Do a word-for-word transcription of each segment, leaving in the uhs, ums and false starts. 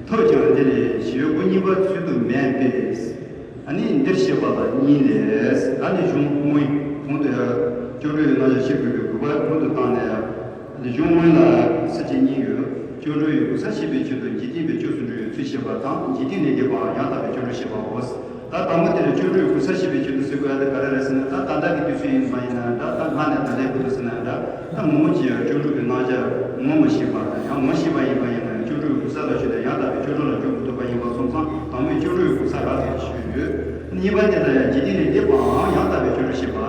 ཐོབ་ཀྱང་འདི་ལས་ཞེས་སྒོ་གཉིས་པ་ཚུལ་དུ་མེད་པས། ཨ་ནི་འདིར་བཤད་པ་ལ་གཉིས་ལས། ད་ནི་གཞུང་དངོས་གོང་དུ་ཡང་སྐྱབས་འགྲོའི་རྣམ་གཞག་བཤད་དགོས་པའི་དགོས་པ་མུ་མཐུད་བཏང་ནས། ཨ་ནི་གཞུང་དངོས་ལ་ས་བཅད་གཉིས་ཡོད། སྐྱབས་འགྲོ་ཡི་གོ་ས་ཤེས་པའི་ཆེད་དུ་འཇིག་རྟེན་པའི་སྐྱབས་སུ་འགྲོ་བའི་ཚུལ་བཤད་པ་དང་། འཇིག་རྟེན་ལས་འདས་པའང་ཡང་དག་པའི་སྐྱབས་འགྲོ་བཤད་པའོ། ད་དང་པོ་དེ་ལ་སྐྱབས་འགྲོའི་གོ་ས་ཤེས་པའི་ཆེད་དུ་ཟེར་དགོས་ཡ་དེ་ག་རེ་རེད་ཟེར་ན། ད་ད་ལྟ་གི་དུས་ཚོད་ཡིན་པ་ཡིན་ན་འདྲ། ད་སྔ་ནས་ད་ལྟའི་བར་དུ་ཟེར་ན་འདྲ། ད་ངོ་མ་ཅིག་ཡང་སྐྱབས་འགྲོ་གི་རྣམ་གཞག་ངོ་མ་ཤེས་པ་དང་། ཡང་ངོ་ཤེས་པ་ཡིན་པ་ཡིན་ན་ཡང་སྐྱབས་འགྲོའི་གོ་ས་ལ་ཞུགས་ཏེ་ཡང་དག་པའི་སྐྱབས་འགྲོ་ལ་འཇུག་མི་ཐུབ་པ་ཡིན་པ་སོང་ཙང་། དང་པོའི་སྐྱབས་འགྲོའི་གོ་ས་རག་ལས་ཞུས་ཡོད། གཉིས་པ་དེ་ལ་ཡང་འཇིག་རྟེན་ལས་འདས་པའང་ཡང་དག་པའི་སྐྱབས་འགྲོ་བཤད་པ།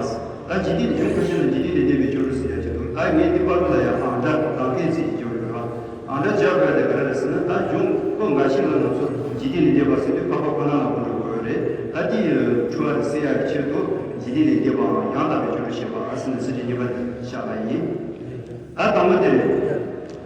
ད་འཇིག་རྟེན་གཞུང་ཁ་ཤས་ལ་འཇིག་རྟེན་ལས་འདས་པའི་སྐྱབས་འགྲོ་ཟེར་ཡ་ཅིག་འདུག་ད་ངས་འདི་བར་དུ་ལ་ཡང་ཨང་སྒྲ་གདངས་ཀའི་ཚིག་ཅིག་སྦྱོར་ཡོད་ར། ཨང་སྒྲ་སྦྱར་དགོས་དེ་ག་རེ་རེད་ཟེར་ན། ད་གཞུང་པོ་འགའ་ཞིག་ལ་ང་ཚོ་འཇིག་རྟེན་ལས་འདས་པ་ཟེར་དུས་འཕགས་པ་ཁོ་ན་ལ་གོ་འགྲོ་དགོས་རེད། ད་དེ་ཡི་འཁྲུལ་བ་དེ་སེལ་ཡག་གི་ཆེད་དུ་འཇིག་རྟེན་ལས་འདས་པའང་ཡང་དག་པའི་སྐྱབས་འགྲོ་བཤད་པ་ཟེར་ནས་ཚིག་གི་གཉིས་པ་དེ་བཞག་པ་ཡིན། ད་དང་པོ་དེ་རེད།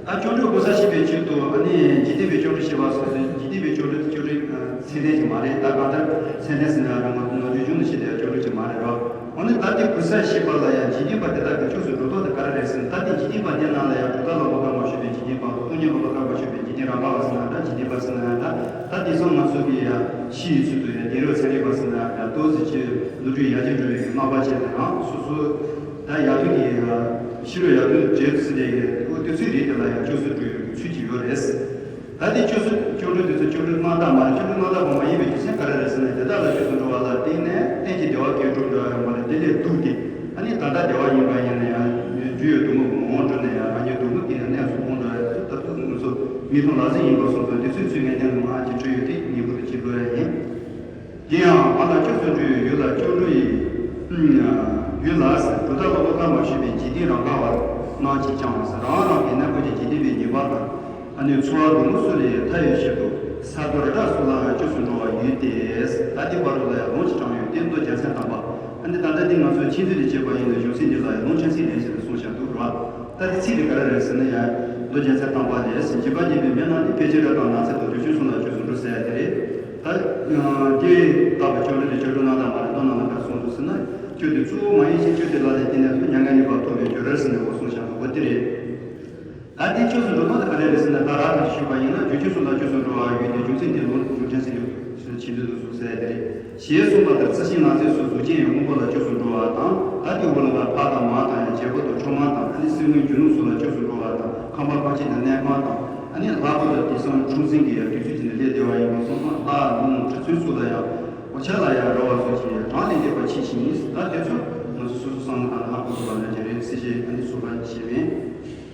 ད་སྐྱབས་འགྲོའི་གོ་ས་ཤེས་པའི་ཆེད་དུ། ཨ་ནི་འཇིག་རྟེན་པའི་སྐྱབས་འགྲོ་བཤད་པ་ཟེར་དུས། འཇིག་རྟེན་པའི་སྐྱབས་འགྲོ་དེ་སྐྱབས་འགྲོའི་མཚན་ལྡན་ཅིག་མ་རེད། ད་གང་ལྟར་མཚན་ལྡན་ཟེར་ན་རང་ང་ཚོ་ནང་ཆོས་གཞུང་ནས་བཤད་བསྡད་ཡ་སྐྱབས་འགྲོ་ཅིག་མ་རེད་རོ། འོ་ན་ད་དེ་གོ་ས་ཤེས་པ་ལ་ཡང་འཇིག་རྟེན་པ་དེ་དག་གི་སྐྱབས་སུ་འགྲོ་ཐབས་དེ་ག་རེ་རེད་ཟེར་ན། ད་དེ་འཇིག་རྟེན་པ་དེ་ནང་ལ་ཡང་གྲུབ་མཐའ་སློབ་པ་སྐབས་མ་ཞུས་པའི་འཇིག་རྟེན་པ། སྟོང་ཉིད་སློབ་པ་སྐབས་མ་ཞུས་པའི་འཇིག་རྟེན་རང་ག་བ་ཟེར་ན་འདྲ། འཇིག་རྟེན་པ་ཟེར་ན་ཡང་འདྲ། ད་དེང་སང་ང་ཚོ་གི་ཡང་ཕྱི་ཡི་ཚུལ་དུ་ཡང་དེང་རབས་ཚན་རིག་པ་ཟེར་ན་ཡང་འདྲ། ཏོག་ཙམ་ཅིག་ནོར་འཁྲུལ་ཡར་རྒྱས་འགྲོ་བའི་རྣམ་པ་ཅིག་དང་། སོ་སོ་ད་ཡར་ཐོན་གྱི་ཡང་ཕྱི་རོལ་ཡར་ཐོན་བྱེད་ཟེར་དེ་གི་འོ་དེ་ཚོའི་རིགས་དེ་ལ་ཡང་སྐྱབས་སུ་འགྲོ་བའི་ཚུལ་ཅིག་ཡོད་རེད། ད་དེ་སྐྱབས་སུ་སྐྱབས་འགྲོ་དེ་ཚོ་སྐྱབས་འགྲོ་རྣམ་དག་མ་རེད། སྐྱབས་འགྲོ་རྣམ་དག་པ་མ་ཡིན་པའི་རྒྱུ་མཚན་ག་རེ་རེད་ཟེར་ན། དེ་དག་ལ་སྐྱབས་སུ་འགྲོ་བ་ལ་བརྟེན་ནས་གཏན་གྱི་བདེ་བ་སྐྱེ་འགྲོ་འགྲོ་ཡ་ཡོང་བ་རེད། དེ་ལས་སྡུག་སྟེ། ཨ་ནི་ད་ལྟ་བདེ་བ་ཡིན་པ་ཡིན་ན་ཡང་རྒྱུ་ཡི་སྡུག་བསྔལ་མང་འགྲོ་ནས་ཡང་རང་ཉིད་སྡུག་བསྔལ་གྱི་གནས་སུ་ལྷུང་འགྲོ་ཡ། ད་དུང་ང་ཚོ་མི་མཐོང་ལག་ཟིན་ཡིན་པ་སོང་ཙང་། དེ་ཚོའི་ཚུལ་ངན་ལྡན་ལ་མང་ཅིག་འཕྲོད་ཡོད་དེ་ངེས་པར་དུ་བྱེད་དགོས་ཡ་ཡིན། དེ་ཡང་བར་ལ་སྐྱབས་སུ་འགྲོ་བའི་ཡུལ་ལ་སྐྱབས་འགྲོ་ཡི་ཡུལ་ལ་ཟེར། གྲུབ་མཐའ་སློབ་པ་སྐབས་མ་ཞུས་པའི་འཇིག་རྟེན་རང་ག་བ་རྣམས་ཀྱིས་ཀྱང་ཟེར། རང་རང་གི་གནས་སྐབས་ཀྱི་འཇིག་རྟེན་པའི་ཉེས་པ་དང་། ཨ་ནི་ཚོར་བ་སྡུག་བསྔལ་སོགས་ལས་ཐར་བའི་ཕྱིར་དུ་ས་རྡོ་རི་བྲག་སོགས་ལའང་སྐྱབས་སུ་འགྲོ་བར་འོས་ཏེ། ད་དེ་བར་དུ་ལ་ཡང་ལུང་ཅིག་དྲངས་ཡོད་དེ། མདོ་རྒྱལ་མཚན་དམ་པ། ཨ་ནི་ད་ལྟ་འདི་ང་ཚོའི་མཁྱེན་བརྩེ་ལས་བྱས་པ་ཡིན་ན་གཞུང་ཚིག་འདི་ལ་ཡང་ལུང་ཆེན་སྲིད་ལན་ཞེས་གསུངས་བཞག་འདུག་ར། ད་དེ་ཚིག་དེ་ག་རེ་རེད་ཟེར་ན། ཡང་མདོ་རྒྱལ་མཚན་དམ་པ་ལས་ཟེར། འཇིགས་པ་ཉེས་པའི་མི་རྣམས་ནི། ཕལ་ཆེར་རབ་དང་ནགས་ཚལ་དུ། དུས་ཆེན་གསུམ་ལ་སྐྱབས་སུ་འགྲོ་ཟེར་ཡ་དེ་རེད། ད་དེ་ལྟ་བུ་སྐྱབས་འགྲོ་དེ་སྐྱབས་འགྲོ་རྣམ་དག་མ་རེད། མདོ་ནང་ལ་ག་རེ་གསུངས་འདུག་ཟེར་ན། སྐྱབས་དེ་གཙོ་བོ་མ་ཡིན་ཞིང་། སྐྱབས་དེ་ལ་ལས་བརྟེན་ནས་སུ། མྱ་ངན་ལས་ཕར་ཐོབ་པའི་གྱུར་ར་ཟེར་ནས་འོ་གསུངས་བཞག་འདུག་འོ་དེ་རེད། ད་དེ་སྐྱབས་སུ་འགྲོ་སྟངས་དེ་ག་རེ་རེད་ཟེར་ན། ད་རགས་ཙམ་ཞུས་པ་ཡིན་ན། དུས་ཆེན་གསུམ་ལ་སྐྱབས་སུ་འགྲོ་བར་འོས་ཏེ། གཞུང་ཚིག་འདི་ལུང་གཞུང་ཆེན་ཟེར་རྒྱུ་ཞེས་འདོད་དུ་གསུངས་ཟེར་ཡ་དེ་རེད། ཞེས་གསུངས་པ་ལྟར་རྩི་ཤིང་ནགས་ཚལ་སོགས་གཟུགས་ཅན་ཡང་སྔོན་པོ་ལ་སྐྱབས་སུ་འགྲོ་བ་དང་། ད་དེའི་འོག་ལ་ཕག་དང་མ་དང་ཡང་བྱད་པོ་དང་ཁྲོ་དམར་དང་། ཨ་ནི་གསེར་དངུལ་རྒྱུ་ནོར་སོགས་ལ་སྐྱབས་སུ་འགྲོ་བ་དང་། ཁང་པ་ཁང་ཆེན་དང་གནས་ཁང་དང་། ཨ་ནི་ལྷག་པར་དུ་དེང་སང་ཁྲོམ་ཟིང་གི་ཡང་དུས་ཚོད་ཅིག་ནས་སླེབས་བསྡད་པ་ཡིན་པ་སོང་ཙང་། ལྷ་ལུང་གྲྭ་ཚང་སོགས་ལ་ཡང་འོ་ཆ་ལ་ཡང་རོལ་བ་སོགས་ཀྱི་གྲངས་ལས་འདས་པ་མཆིས་ཤིང་། ད་དེ་ཚོ་ང་ཚོ་སོ་སོ་བསམ་བློ་བཏང་ནས་ཧ་གོ་ཐུབ་པ་ལ་ཅི་རེད་ཟེར་ཞེས། ཨ་ནི་གསུངས་པ་ཞིག་མིན།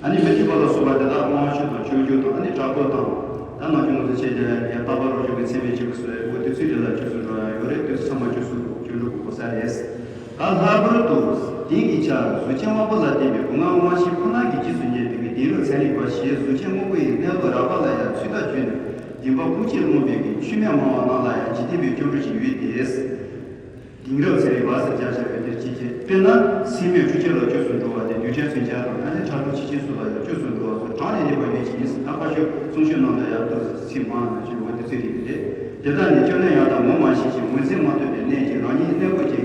ཨ་ནི་མི་ཐུབ་པ་ལ་སོགས་པ་དེ་དག་དབང་ཕྱུག་དང་ཆོས་སྐྱོང་དང་། ཨ་ནི་དྲག་པོ་དང་། ད་ནང་ཆོས་ང་ཚོ་བྱས་ཏེ་ཡང་རྟག་པར་རོ་སྦྱོང་གི་མཚན་མེད་བྱེད་དགོས་སོ། འོ་དེ་ཚོའི་རིགས་ལ་སྐྱབས་སུ་འགྲོ་ཡ་ཡོད་རེད། དེ་ཚོ་ཚང་མ་སྐྱབས་སུ་སྐྱབས་འགྲོ་དགོས་ས་རེད། ད་ལྷག་པར་དུ་དེང་གི་ཆར་གཟུགས་ཅན་དབང་པོ་ལ་བརྟེན་པའི་སྒོ་ལྔ་དབང་ཤེས་ཁོ་ན་གྱིས་རྗེས་སུ་སྙེག་པའི་དེང་རབས་ཚན་རིག་པ་ཞེས་གཟུགས་ཅན་དབང་པོ་ཡི་གནས་ལུགས་རགས་པ་ལ་ཡང་ཚུལ་དང་བརྒྱུད་ནས་སྦྱིན་པ་ཀུན་སྤྱོད་སློང་བའི་གི་ཆོས་མེད་སྨྲ་བ་རྣམས་ལ་ཡང་འཇིག་རྟེན་པའི་སྐྱབས་འགྲོ་ཞིག་ཡོད་དེ། དེང་རབས་ཚན་རིག་པ་ཟེར་བྱ་བྱ་བའི་དེར་ཅི་བྱེད། དཔེར་ན་སྲེད་མེད་ཁྲུས་ཆེན་ལ་སྐྱབས་སུ་འགྲོ་བ་དེ་གདུལ་བྱའི་མཚོན་ཆ་དང་། ཨ་ནི་ཁྲག་འཐུང་ཆེ་ཆུང་སོགས་ལ་ཡང་སྐྱབས་སུ་འགྲོ་བ་སོགས་གྲངས་ལས་འདས་པ་ཡོད་ཅིང་། ད་ཁ་ཤོ་གསུང་ཆོས་ནང་ལ་ཡང་ཏོག་ཙམ་ཚིག་མང་ན་ཞུ་བ་དེ་ཚོའི་རིགས་རེད། དེ་དག་ནི་སྐྱབས་གནས་ཡང་དག་ངོ་མ་ཤེས་ཤིང་ངོས་འཛིན་མ་ཐུབ་པའི་གནད་ཀྱིས་རང་ཉིད་གནས་སྐབས་ཀྱི་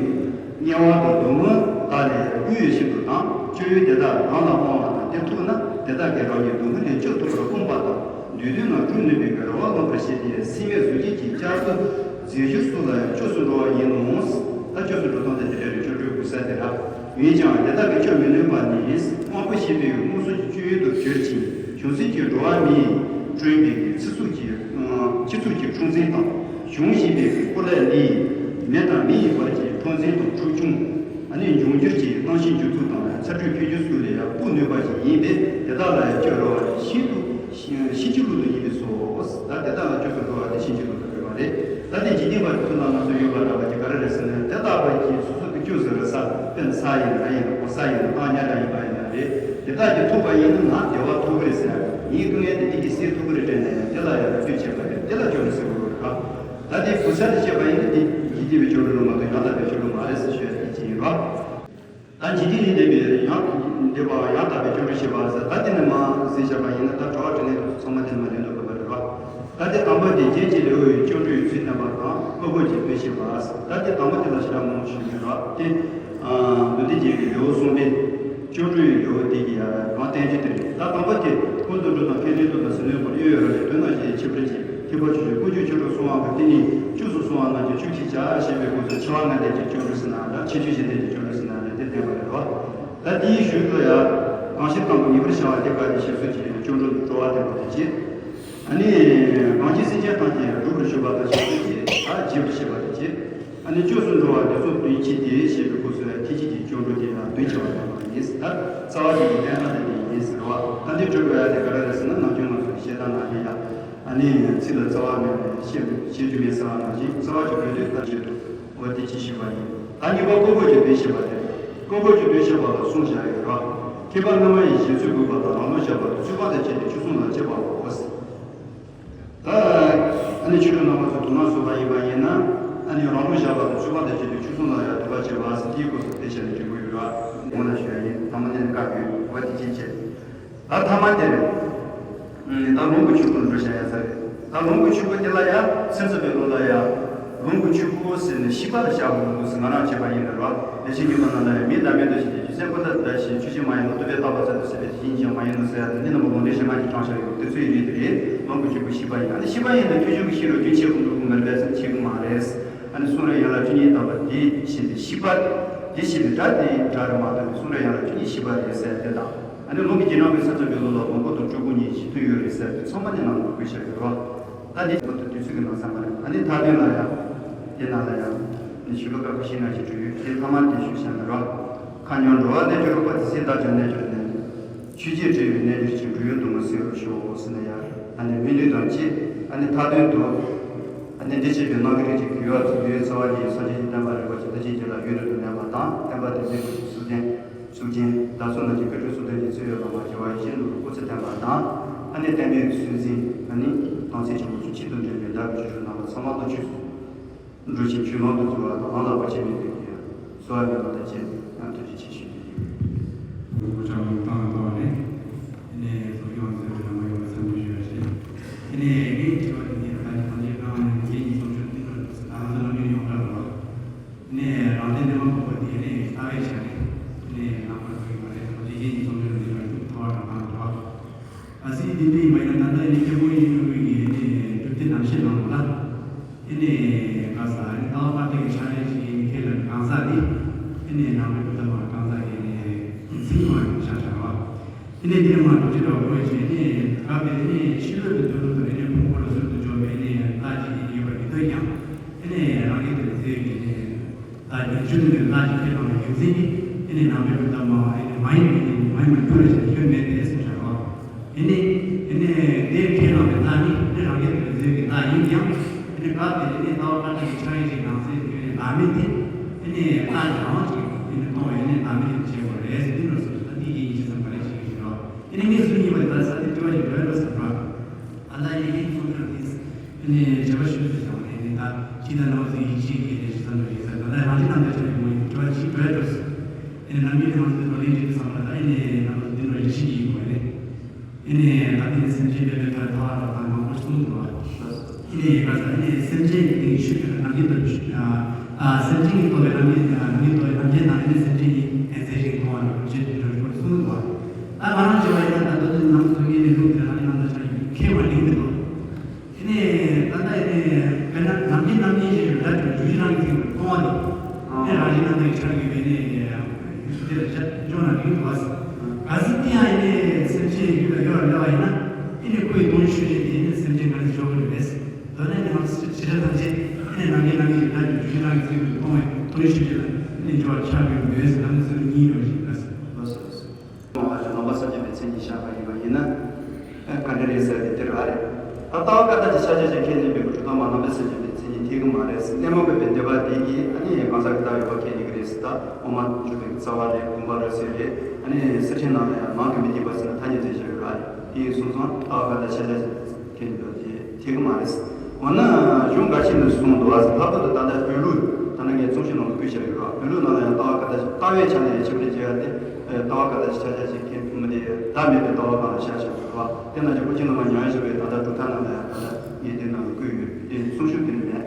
དམྱལ་བ་དང་སྡུག་བསྔལ་དག་ལས་ཡང་སྐྱོབ་ཡུལ་ཞིག་ཏུ་དང་། སྐྱོབ་ཡུལ་དེ་དག་རང་ལ་སྨྲ་བ་དང་། དེ་ཐུབ་ན་དེ་དག་གིས་རང་ཉིད་སྡུག་བསྔལ་ལས་སྐྱོབ་ཐུབ་པར་དཔོན་པ་དང་། འདོད་དོན་རྣམས་བསྒྲུབ་ནུས་པའི་རེ་བ་བསླངས་པར་བཞེད་དེ། སྲེད་མེད་གཟུགས་ཅན་གྱི་སྐྱབས་སུ་མཛད་ཞོར་སུ་ལ་ཡང་སྐྱབས་སུ་འགྲོ་བ་ཡིན་ནོ། ད་སྐྱབས་སུ་འགྲོ་སྟངས་དེ་དེ་འདྲ་རེད། སྐྱབས་འགྲོའི་གོ་ས་དེ་ར། འོན་ཀྱང་དེ་དག་གིས་སྐྱོབ་མི་ནུས་པ་ནི། དབང་པོ་ཤེས་པའི་མངོན་སུམ་གྱི་སྤྱོད་ཡུལ་དུ་གྱུར་ཅིང་། བྱང་སེམས་ཀྱི་འགྲོ་བ་མིས་བསྐྲུན་པའི་ཚེ་སྲོག་གི་སྤྱི་ཚོགས་ཀྱི་འཁྲུག་འཛིང་དང་། བྱུང་བཞིན་པའི་སྐོར་ལས་ལས། མི་དང་མི་ཡི་བར་གྱི་འཁྲུག་འཛིང་དང་འཁྲུག་སྐྱོང་། ཨ་ནི་འབྱུང་འགྱུར་གྱི་གནམ་གཤིས་འགྱུར་ལྡོག་དང་ཚ་དྲོད་འཕེལ་འགྱུར་སོགས་ལས་ཡང་སྤོ་ནུས་པ་ཞིག་ཡིན་པས། དེ་དག་ལ་ཡང་སྐྱབས་འགྲོ་བ་ནི་ཤིན་ཏུ་ཤིན་ཤིན་སྐྱོབ་ལུགས་དུ་ཡིན་པས་སོ། ད་དེ་དག་ལ་སྐྱབས་སུ་འགྲོ་བ་དེ་ཤིན་སྐྱོབ་ལུགས་དུ་འགྲོ་བ་རེད། ད་དེ་འཇིག་རྟེན་པ་དེ་ཚོ་ལ་ང་ཚོ་ཡོད་པ་འདྲ་བ་དེ་ག་རེ་རེད་ཟེར་ན། དེ་ལྟ་བུ་གིས་སོ་སོ་གི་སྐྱབས་སུ་རེ་ས་དཔེར་ན་ས་ཡིན་ན་ཡིན་ན། གོ་ས་ཡིན་ན་ཐང་ཉ་འདྲ་ཡིན་པ་ཡིན་ན་རེད། དེ་དག་གིས་ཐུབ་པ་ཡིན་ན་ང་བདེ་བ་ཐོབ་གི་རེད་ཟེར། ངའི་དཀའ་ངལ་དེ་འདི་གིས་སེལ་ཐུབ་གི་རེད་དྲན་ནས་དེ་ལ་ཡང་རེ་ལྟོས་བྱེད་པ་རེད། དེ་ལ་སྐྱབས་རེ་ཟེར་དགོས་རེད་ད། ད་དེ་གོ་ས་དེ་བཤད་པ་ཡིན་ན་དེ་འཇིག་རྟེན་པའི་སྐྱབས་རེ་ལ་མ་གཏོགས་ཡང་དག་པའི་སྐྱབས་རེ་མ་རེད་ཟེར་ཞུ་ཡ་དེ་ཅི་ཡིན་རོགས། ད་འཇིག་རྟེན་ལས་འདས་པའི་ཡང་འདས་པ་ཡང་དག་པའི་སྐྱབས་འགྲོ་བཤད་པ་ཟེར། ད་དེ་ནས་མར་ཟེར་བཞག་པ་ཡིན་ན། ད་དྲི་བ་དྲིས་ལན་ཚང་མ་དེ་ནས་མར་ལེན་དུ་དགོས་པ་རེད་བ། ད་དེ་དང་པོ་དེ་རྒྱན་གྱི་ལེའུ་ཡི་སྐྱབས་འགྲོའི་ཚུལ་བསྟན་པ་དང་། དབུ་དགོད་ཀྱི་དཔེ་བཤད་པ། ད་དེ་དང་པོ་དེ་ལ་ཞེ་དྲག་མང་པོ་ཞུ་མི་རོགས་ཏེ། མདོ་སྡེ་རྒྱན་གྱི་ལེའུ་གསུམ་པའི་སྐྱབས་འགྲོའི་ལེའུ་དེ་གི་ཡང་རང་བསྟན་རྒྱུ་དེ་རེད། ད་དང་པོ་དེ་ཀུན་ཏུ་འགྲོ་དང་ཕན་ཚུན་དུ་དང་ཟིལ་གནོན་པོ་གཡོ་ཡོད་རང་གི་དོན་དང་ཞེས་ཁྱད་པར་གྱིས། ཁྱད་པར་ཆོས་ཅན། ཀུན་སྤྱོད་ཆོས་དྲུག་གསུངས་པ་གི་དེ་ནི་བཅུ་གསུམ་གསུངས་པ་རྣམས་ཀྱི་བཅུ་གཅིག་བྱ་ཞེས་པའི་སྐབས་སུ་འཆི་བ་ལྔ་ལྡན་གྱི་སྐྱབས་འགྲོ་ཟེར་ན་འདྲ། ཁྱད་ཆོས་བཞི་ལྡན་གྱི་སྐྱབས་འགྲོ་ཟེར་ན་འདྲ། དེ་བསྟན་པ་རེད་བ། ད་དེའི་ཞོར་དུ་ཡང་གང་ཕྱིར་དང་པོ་ངེས་པར་བྱ་བ་དེ་དག་ནི་ཞེས་སོགས་ཀྱི་སྐྱབས་འགྲོ་སྤྲོ་བ་བསྟན་པ་དེ་བྱས། ཨ་ནི་གང་ཕྱིར་སེམས་ཅན་ཐམས་ཅད་སྒྲུབ་པར་གཞོལ་བ་དང་ཞེས་སོགས་ཀྱི་ད་བགྱིད་པར་བྱེད་པ་དེ་བྱས། ཨ་ནི་བཅོས་སུ་འགྲོ་བ་དེ་ཚོ་དོན་གཅིག་སྟེ་ཞེས་པའི་སྐབས་སུ་ཡང་ཐེག་ཆེན་གྱི་སྐྱབས་འགྲོ་དེ་ཡང་དོན་ཆེ་བ་དེ་ཡིན། ད་རྩ་བ་ཅན་གྱི་བསྟན་པ་དེ་དེ་ཡིན་ཟེར་བ། ད་འདི་སྤྲོས་པའི་ཡ་དེ་ག་རེ་རེད་ཟེར་ན། ནམ་རྒྱུན་ང་ཚོ་བཤད་སྟངས་ནང་བཞིན་ཡ། ཨ་ནི་ཚིག་ལ་རྩ་བ་མེད་པས་བཤད་བཤད་རྒྱུ་མེད་ཟེར་བ་ནང་བཞིན། རྩ་བ་ཅིག་བོད་དུ་ལྟ་བྱེད་དུ་འོ་དེ་ཅི་ཞིག་པ་ཡིན། ད་གཉིས་པ་བཀོད་པའི་དོན་བཤད་པ་དེ། བཀོད་པའི་དོན་བཤད་པ་ལ་གསུམ་བཞག་ཡོད་ར། ཁྱད་པར་སྔ་མ་ཡི་བཞེད་ཚུལ་དགོས་པ་དང་། རང་ལུགས་བཞག་པ་དང་། ཚུལ་ཁ་དང་བཅས་ཏེ་ཆོས་གསུམ་ལ་དཔྱད་པའོ། ད་ཨ་ནི་ཆོས་དྲུག་རྣམ་པ་ཚོ་དོ་སྣང་བཟོས་པ་ཡིན་པ་ཡིན་ན། ཨ་ནི་རང་ལུགས་བཞག་པ་དང་། ཚུལ་ཁ་དང་བཅས་ཏེ་ཆོས་གསུམ་ལ་ཡང་དོགས་པ་བྱེད་པ་ཟེར་དེའི་སྐོར་དུ་དེ་བཤད་ནས་འགྲིག་གི་ཡོད་ར། ངོ་ན་ཞུ་ཡ་ཡིན། ཐ་མ་ནས་བཀག་ཡོད་བ་དེ་ཅིག་བྱས། ད་ཐ་མ་དེ་རེད། ད་ལུང་གི་ཆོས་སྐུ་འགྲོ་བྱ་ཡ་ས་རེད། ད་ལུང་གི་ཆོས་སྐུ་དེ་ལ་ཡ་སེམས་ཙམ་པའི་ལུགས་ལ་ཡ། ལུང་གི་ཆོས་སྐུ་ཟེར་ནས་ཤེས་པ་ལ་བཞག་དགོས་འདུག་ཟེར་ང་རང་བྱས་པ་ཡིན་ན་ར། ལེགས་བཤད་སྙིང་པོ་ནང་ལ་ཡ། མིང་བརྡ་མེད་དུ་ཞེས་བྱ། རྒྱུ་མཚན་ཁོ་ཐག་བརྡ་ཞེས། ཆོས་ཅན་མ་ཡིན་ལུགས། ཐུབ་པས་རྟག་པར་གསལ་དུ་གསལ་བས་དེ་བཞིན་གཞན་མ་ཡིན་ནོ་ཟེར་ཡ་དེ་འདི་རྣམ་པ་ལུང་འདྲེན་གཞན་དབང་གིས་དྲངས་བཞག་ཡོད། དེ་ཚོའི་རིགས་དེ་རེད། ལུང་གི་ཆོས་སྐུ་ཤེས་པ་ཡིན། ཨ་ནི་ཤེས་པ་ཡིན་ན་ཐོས་བྱུང་གི་ཤེས་རབ་རྒྱུན་ཆད་ཀྱི་འགྲོ་དགོས་མ་རེད་ཟེར་ན་ཤེས་ཀྱི་མ་རེད། ཨ་ནི་གསུང་རབ་ཡན་ལག་བཅུ་གཉིས་དག་པ་དེ་བཞིན་དུ་ཤེས་པ། དེ་བཞིན་དུ་སྒྲ་དེ་སྒྲ་རེད་མ་གཏོགས་ནི་གསུང་རབ་ཡན་ལག་བཅུ་གཉིས་ཤེས་པ་རེད་ཟེར་དེ་དང་། ཨ་ནི་ལུང་གི་རྗེས་འབྲང་གི་སེམས་ཙམ་པའི་ལུགས་ལ་ལོངས་སྐུ་དང་སྤྲུལ་སྐུ་གཉིས་གཞི་མཐུན་ཡོད་རེད་ཟེར་དེ་ཚང་མ་ནི་ནང་དུ་བཀོད་བཞག་ཡོད་རོ། ད་འདི་ཁོ་ཚོ་དུས་ཚོད་ཀྱི་ནང་ཚང་མ་རེད། ཨ་ནི་མཐའ་དོན་ལ་ཡང་། དེ་ནང་ལ་ཡང་། ནི་ཞུ་བ་དཀའ་ཁག་ཤིང་ནགས་ཀྱི་འབྲུ་ཡོད་དེ་ཐ་མ་དེ་ཞུ་བྱ་ན་རོ། ཁ་ཉོན་འགྲོ་བ་ལས་སྐྱོབ་རོགས་པ་དེ་སྲིད་བདག་ཅག་རྣལ་འབྱོར་ནས། ཆོས་ཀྱི་འབྲས་བུའི་རྣལ་འབྱོར་གྱི་འབྲུ་ཡོན་དུ་མ་སྲིད་པར་ཤོག་ཟེར་ན་ཡང་། ཨ་ནི་སྨོན་འདུན་དང་བཅས། ཨ་ནི་མཐའ་དོན་དུ། ཨ་ནི་འདི་བྱས་པའི་ནང་གི་རིགས་ཀྱི་གུས་པ་ཚོ་འདུལ་བའི་རྩ་བ་ཉིད་སངས་རྒྱས་ཀྱི་བསྟན་པ་རིན་པོ་ཆེ་བདག་ཅག་རྒྱུད་ལ་ཡུན་རིང་དུ་གནས་པ་དང་། བསྟན་པ་དེ་འཛིན་པའི་གཙུག་རྒྱན། གཙུག་རྒྱན་བདག་སོགས་རྣམས་ཀྱི་བཀའ་དྲིན་གསུམ་ལྡན་གྱི་བརྩེ་བའི་བླ་མ་རྒྱལ་བ་ཡིད་བཞིན་ནོར་བུ་སྐུ་ཚེ་བརྟན་པ་དང་། ཨ་ནི་བསྟན་པའི་སྲོལ་འཛིན་ཨ་ནི་དམ་ཚིག་ཆེན་པོ་ཚོ་གཅིག་ཏུ་འདྲེས་པའི་བདག་གི་ཆོས་སྲུང་རྣམ་པ་ཚང་མ་ལ་ཆོས་སུ་འགྲོ་ཞིང་ཆོས་ལམ་དུ་འཛུལ་བ་དང་། ལམ་ལ་བར་ཆད་མེད་པའི་གི་ཡང་གསོལ་བ་འདེབས་པ་དང་བཅས་ཡང་ཐུགས་རྗེ་ཆེ་ཞུ་རྒྱུ་ཡིན། ལུང་གི་ཆ་ལུང་བཏང་བཏང་ནས། ཨ་ནི་སློབ་སྦྱོང་མཛད་པའི་ལམ་ཡོང་བ་ཚང་མ་ཞུ་ཡ་ཞུ། ཨ་ནི་ངའི་དྲི་བ་དེ་ནི་ད་ལྟ་གང་ཅི་གང་ནས་ངེད་ཀྱི་སློབ་སྦྱོང་འདི་ནང་དུ་ད་ང་ཚོ་ལམ་ཡོང་ཡོང་འདྲ་བ། ཨ་ནི་རང་བདེན་འདི་མ་གོ་བ་དེ་ནི་ལྟ་བའི་ཆ་ནས་ཨ་ནི་ནང་པར་འགྲོ་ཡི་མ་རེད། ད་ང་ཚོ་ངེད་ཀྱི་སློབ་སྦྱོང་འདི་ལ་ཐུག་ཐོག་རང་གང་འགྲོ། གལ་སྲིད་དེ་འདྲ་ཡིན་པ་ཡིན་ན། ད་ལྟ་ནི་སྐྱབས་མགོན་ཡིད་བཞིན་ནོར་བུ་གིས་ནི་སྒྲུབ་སྡེ་རྣམ་བཤད་ནང་ལ། ཨེ་ནི་ག་ས་ནི་ལྟ་བ་བཀའ་གཏེར་གྱི་ཕྱག་ལེན་ཞིག་ཡིན་མཁན་ལ་གང་ཟག་དེ། ཨེ་ནི་ནང་པའི་སྒྲུབ་ཐབས་མ་གང་ཟག་གིས་ནི་མཚན་ཉིད་མ་ཡིན་ཤག་ཤག་རོ། ཨེ་ནི་དེ་མ་གྲུབ་ཅི་འདྲ་བོ་ཡིན་ནི་སྐབས་དེ་ནི་ཕྱི་ལོགས་ཀྱི་དོན་ལུགས་དང་ཨེ་ནི་ཕུང་པོ་ལ་ཟུར་དུ་འཇོག་པའི་ནི་རྟགས་ཅིག་ཡིན་པ་ཡིན་དུས་ཀྱང་། ཨེ་ནི་རང་གི་དོན་མཛད་ཀྱི་ནི། ད་རྒྱུ་མཚན་ནི་ལ་ཞིག་ཁས་བླངས་པའི་རྒྱུ་མཚན་གྱིས་ཨེ་ནི་ནང་པའི་སྒྲུབ་ཐབས་མ་ཨེ་ནི་མ་ཡིན་པའི་ནི་མ་ཡིན་པར་འགྱུར་རེ་ཞིག་སྐྱོན་མེད་དེ་གསུངས་བཞག་རོ། ཨེ་ནི་ཨེ་ནི་དེ་ཁས་བླངས་པའི་རྟགས་ནི་ཨེ་ནི་རང་རྒྱལ་དུ་མཛད་ཀྱི་རྟགས་ཡིན་ཀྱང་། ཨེ་ནི་སྐབས་དེ་ཨེ་ནི་ལྟ་བ་བཀའ་གཏེར་གྱི་ཕྱག་ཡིག་ཅིག་ནང་གསལ་དུ་ཨེ་ནི་བདག་མེད་དེ། ཨེ་ནི་རྟགས་ཀྱི་རང་དབང་ཅིག་ཨེ་ནི་གཏོང་བའི་ཨེ་ནི་བདག་མེད་དེ་བྱེད་དགོས་རེད་ཟེར། འདི་འདྲ་སོང་ཙང་འདི་ཡིན་ཅི་བསམ་ག་རེ་ཞིག་ཡིན་རོ། ཨེ་ནི་ངས་གསུང་ཡིན་པ་ཡིན་ད་ས་དེ་དྲི་བ་ཞིག་འགྲོ་ཡ་འགྲོ་ཟེར་རོ། ཨ་ད་ཡིན་ཡིན་གསུང་ཚུལ་དེ། ཨ་ནི་དྲི་བ་ཞུ་ཚུལ་བྱུང་ནས་ནི་ད་ཅི་ད་ནང་ཚུལ་ཡིག་ཆའི་ཡིན་ནས་ཞུ་ས་འདུག་ཡིན་ས་ད་ལྟ་རང་བཞིན་རྣམ་དག་ཆ་ནས་མོ་ཡིན་དྲི་བ་ཅིག་འགྲོ་ཡ་འགྲོ་ཟེར། ཨ་ནི་རྣམ་སྨིན་དེ་ང་ཚོ་འདི་བགྲོ་གླེང་བྱེད་དུས་ཙམ་ལ་ད་ཨ་ནི་ནང་ཚོ་འདི་འགྲོ་ཡིག་ཆའི་ཡིན་དགོས་ནས། ཨ་ནི་ད་ལྟ་ནི་སེམས་ཅན་སྤེལ་བའི་ཐོག་ཐ་བ་ར་ད་མང་པོ་གསུངས་འདུག་བ། ཨ་ནི་ག་ས་ཨ་ནི་སེམས་ཅན་གྱི་ཆོས་ཀྱི་རྣམ་འགྱུར་དང་ཨ་སེམས་ཅན་གྱི་རྟོག་པའི་རྣམ་འགྱུར་རྣམ་འགྱུར་རྟོག་པའི་རྣམ་འགྱུར་དང་ཨ་ནི་སེམས་ཅན་གྱི་ཨེ་མཚན་ཞིག་མཐོང་བ་ར་ཅེས་འགྲོ་ཡིག་གསུངས་འདུག་བ། ད་ང་རང་བྱས་པ་ཡིན་ན་ད་ལྟ་དུས་ནང་དུ་ངས་ནི་ལུགས་དེ་རང་ནི་ནང་དུ་ཆ་ཡིན་མཁས་པ་ལིང་དེ་ལོ། དེ་ནས་ད་ལྟ་ཡིན་ནི་དཔེར་ན་ནམ་རྒྱུན་ནམ་རྒྱུན་ཞིག་རེད་ད་དུ་རྒྱུ་ཞིག་རང་གི་ཚིག་མཐོང་བ་དེ། དེ་རང་བཞིན་ནང་དུ་ཆ་ཡོད་པའི་ནི་དེ་ལ་ཆ་འཇོག་ན་ལིང་དུ་བ། ག་ཟིག་དེ་ཡང་ཡིན་ནི་སེམས་ཅན་ཡུལ་ལ་ཡོད་ལ་ཡིན་ན། དེ་ནི་ཁོའི་གདོང་ཤུལ་རེད་དེ་ནི་སེམས་ཅན་ག་ནས་འཇོག་གི་རེད། དོན་ནི་ནི་ང་ཚོ་ཆེ་ཆེ་ཐམས་ཅད་དེ་ནི་ནམ་རྒྱུན་ནམ་རྒྱུན་ཞིག་རེད་ད་དུ་རྒྱུ་ཞིག་རང་གི་ཚིག་མཐོང་བའི་གདོང་ཤུལ་རེད་ལ་ནི་འཇོག་ཆ་ཡོད་མོད་ཟེར་ནམ་ཚོད་གཉིས་ཡོད་ཞིག་ལ། རྣམ་པ་ཚོ་རྣམ་པ་སངས་རྒྱས་པའི་མཚན་ཉིད་བཞག་པ་ཡིན་པ་ཡིན་ན། ག་འདྲ་རེད་ཟེར་ཏེ་དེ་རང་རེད། ད་ལྟ་བ་བཀའ་རྟགས་ཀྱི་ཕྱག་རྒྱ་ཅན་ཁས་ལེན་པའི་གྲུབ་མཐའ་མ་རྣམ་པ་སངས་རྒྱས་པའི་མཚན་ཉིད་འཐད་ཀྱི་མ་རེད། གནས་མ་དགོས་པའི་སྡེ་པ་དེ་གིས་ཨ་ནི་གང་ཟག་གི་བདག་ཡོད་པ་ཁས་ལེན་གྱི་རེད་ཟེར། ད་དབུ་མ་འཇུག་པའི་རྩ་བ་རེད། དགོངས་པ་རེད་ཟེར་རེད། ཨ་ནི་སི་ཁྲོན་ནང་ལ་ཡང་ནང་གི་མི་སྡིག་པ་ཟེར་ན་ཐ་སྙད་མཛད་བཞག་ཡོད་ར། དེ་ཡིན་སོང་ཙང་ལྟ་བ་བཀའ་རྟགས་ཕྱག་རྒྱ་ཅན་ཁས་ལེན་པ་དེ་འཐད་ཀྱི་མ་རེད། འོ་ན་གཞུང་འགའ་ཞིག་ནས་གསུངས་འདུག་བ། ལྷག་པར་དུ་ད་ལྟ་བོད་ལུགས་ད་ལྟ་ངས་རྩོམ་ཞིབ་ནང་དུ་བཀོད་བཞག་ཡོད་ར། བོད་ལུགས་ནང་ལ་ཡང་ལྟ་བ་བཀའ་རྟགས་ལྟ་བའི་ཆ་ནས་ཡང་ཁྱད་པར་འབྱེད་ཡ་དེ། ལྟ་བ་བཀའ་རྟགས་ཕྱག་རྒྱ་ཅན་ཁས་ལེན་མི་དེ་བདག་མེད་པའི་ལྟ་བ་སྒང་ལ་བཞག་བཞག་ཡོད་ར། དེ་ནང་བཞིན་སྐུ་མཁྱེན་བླ་མ་ཉང་ཡེ་ཞུ་བའི་ད་ལྟ་གྲུབ་མཐའ་ནང་ལ་ཡང་ད་ལྟ་ངས་དེ་ནང་དུ་བཀོད་ཡོད། དེ་གསུང་ཤུགས་དེ་ནི་མེད།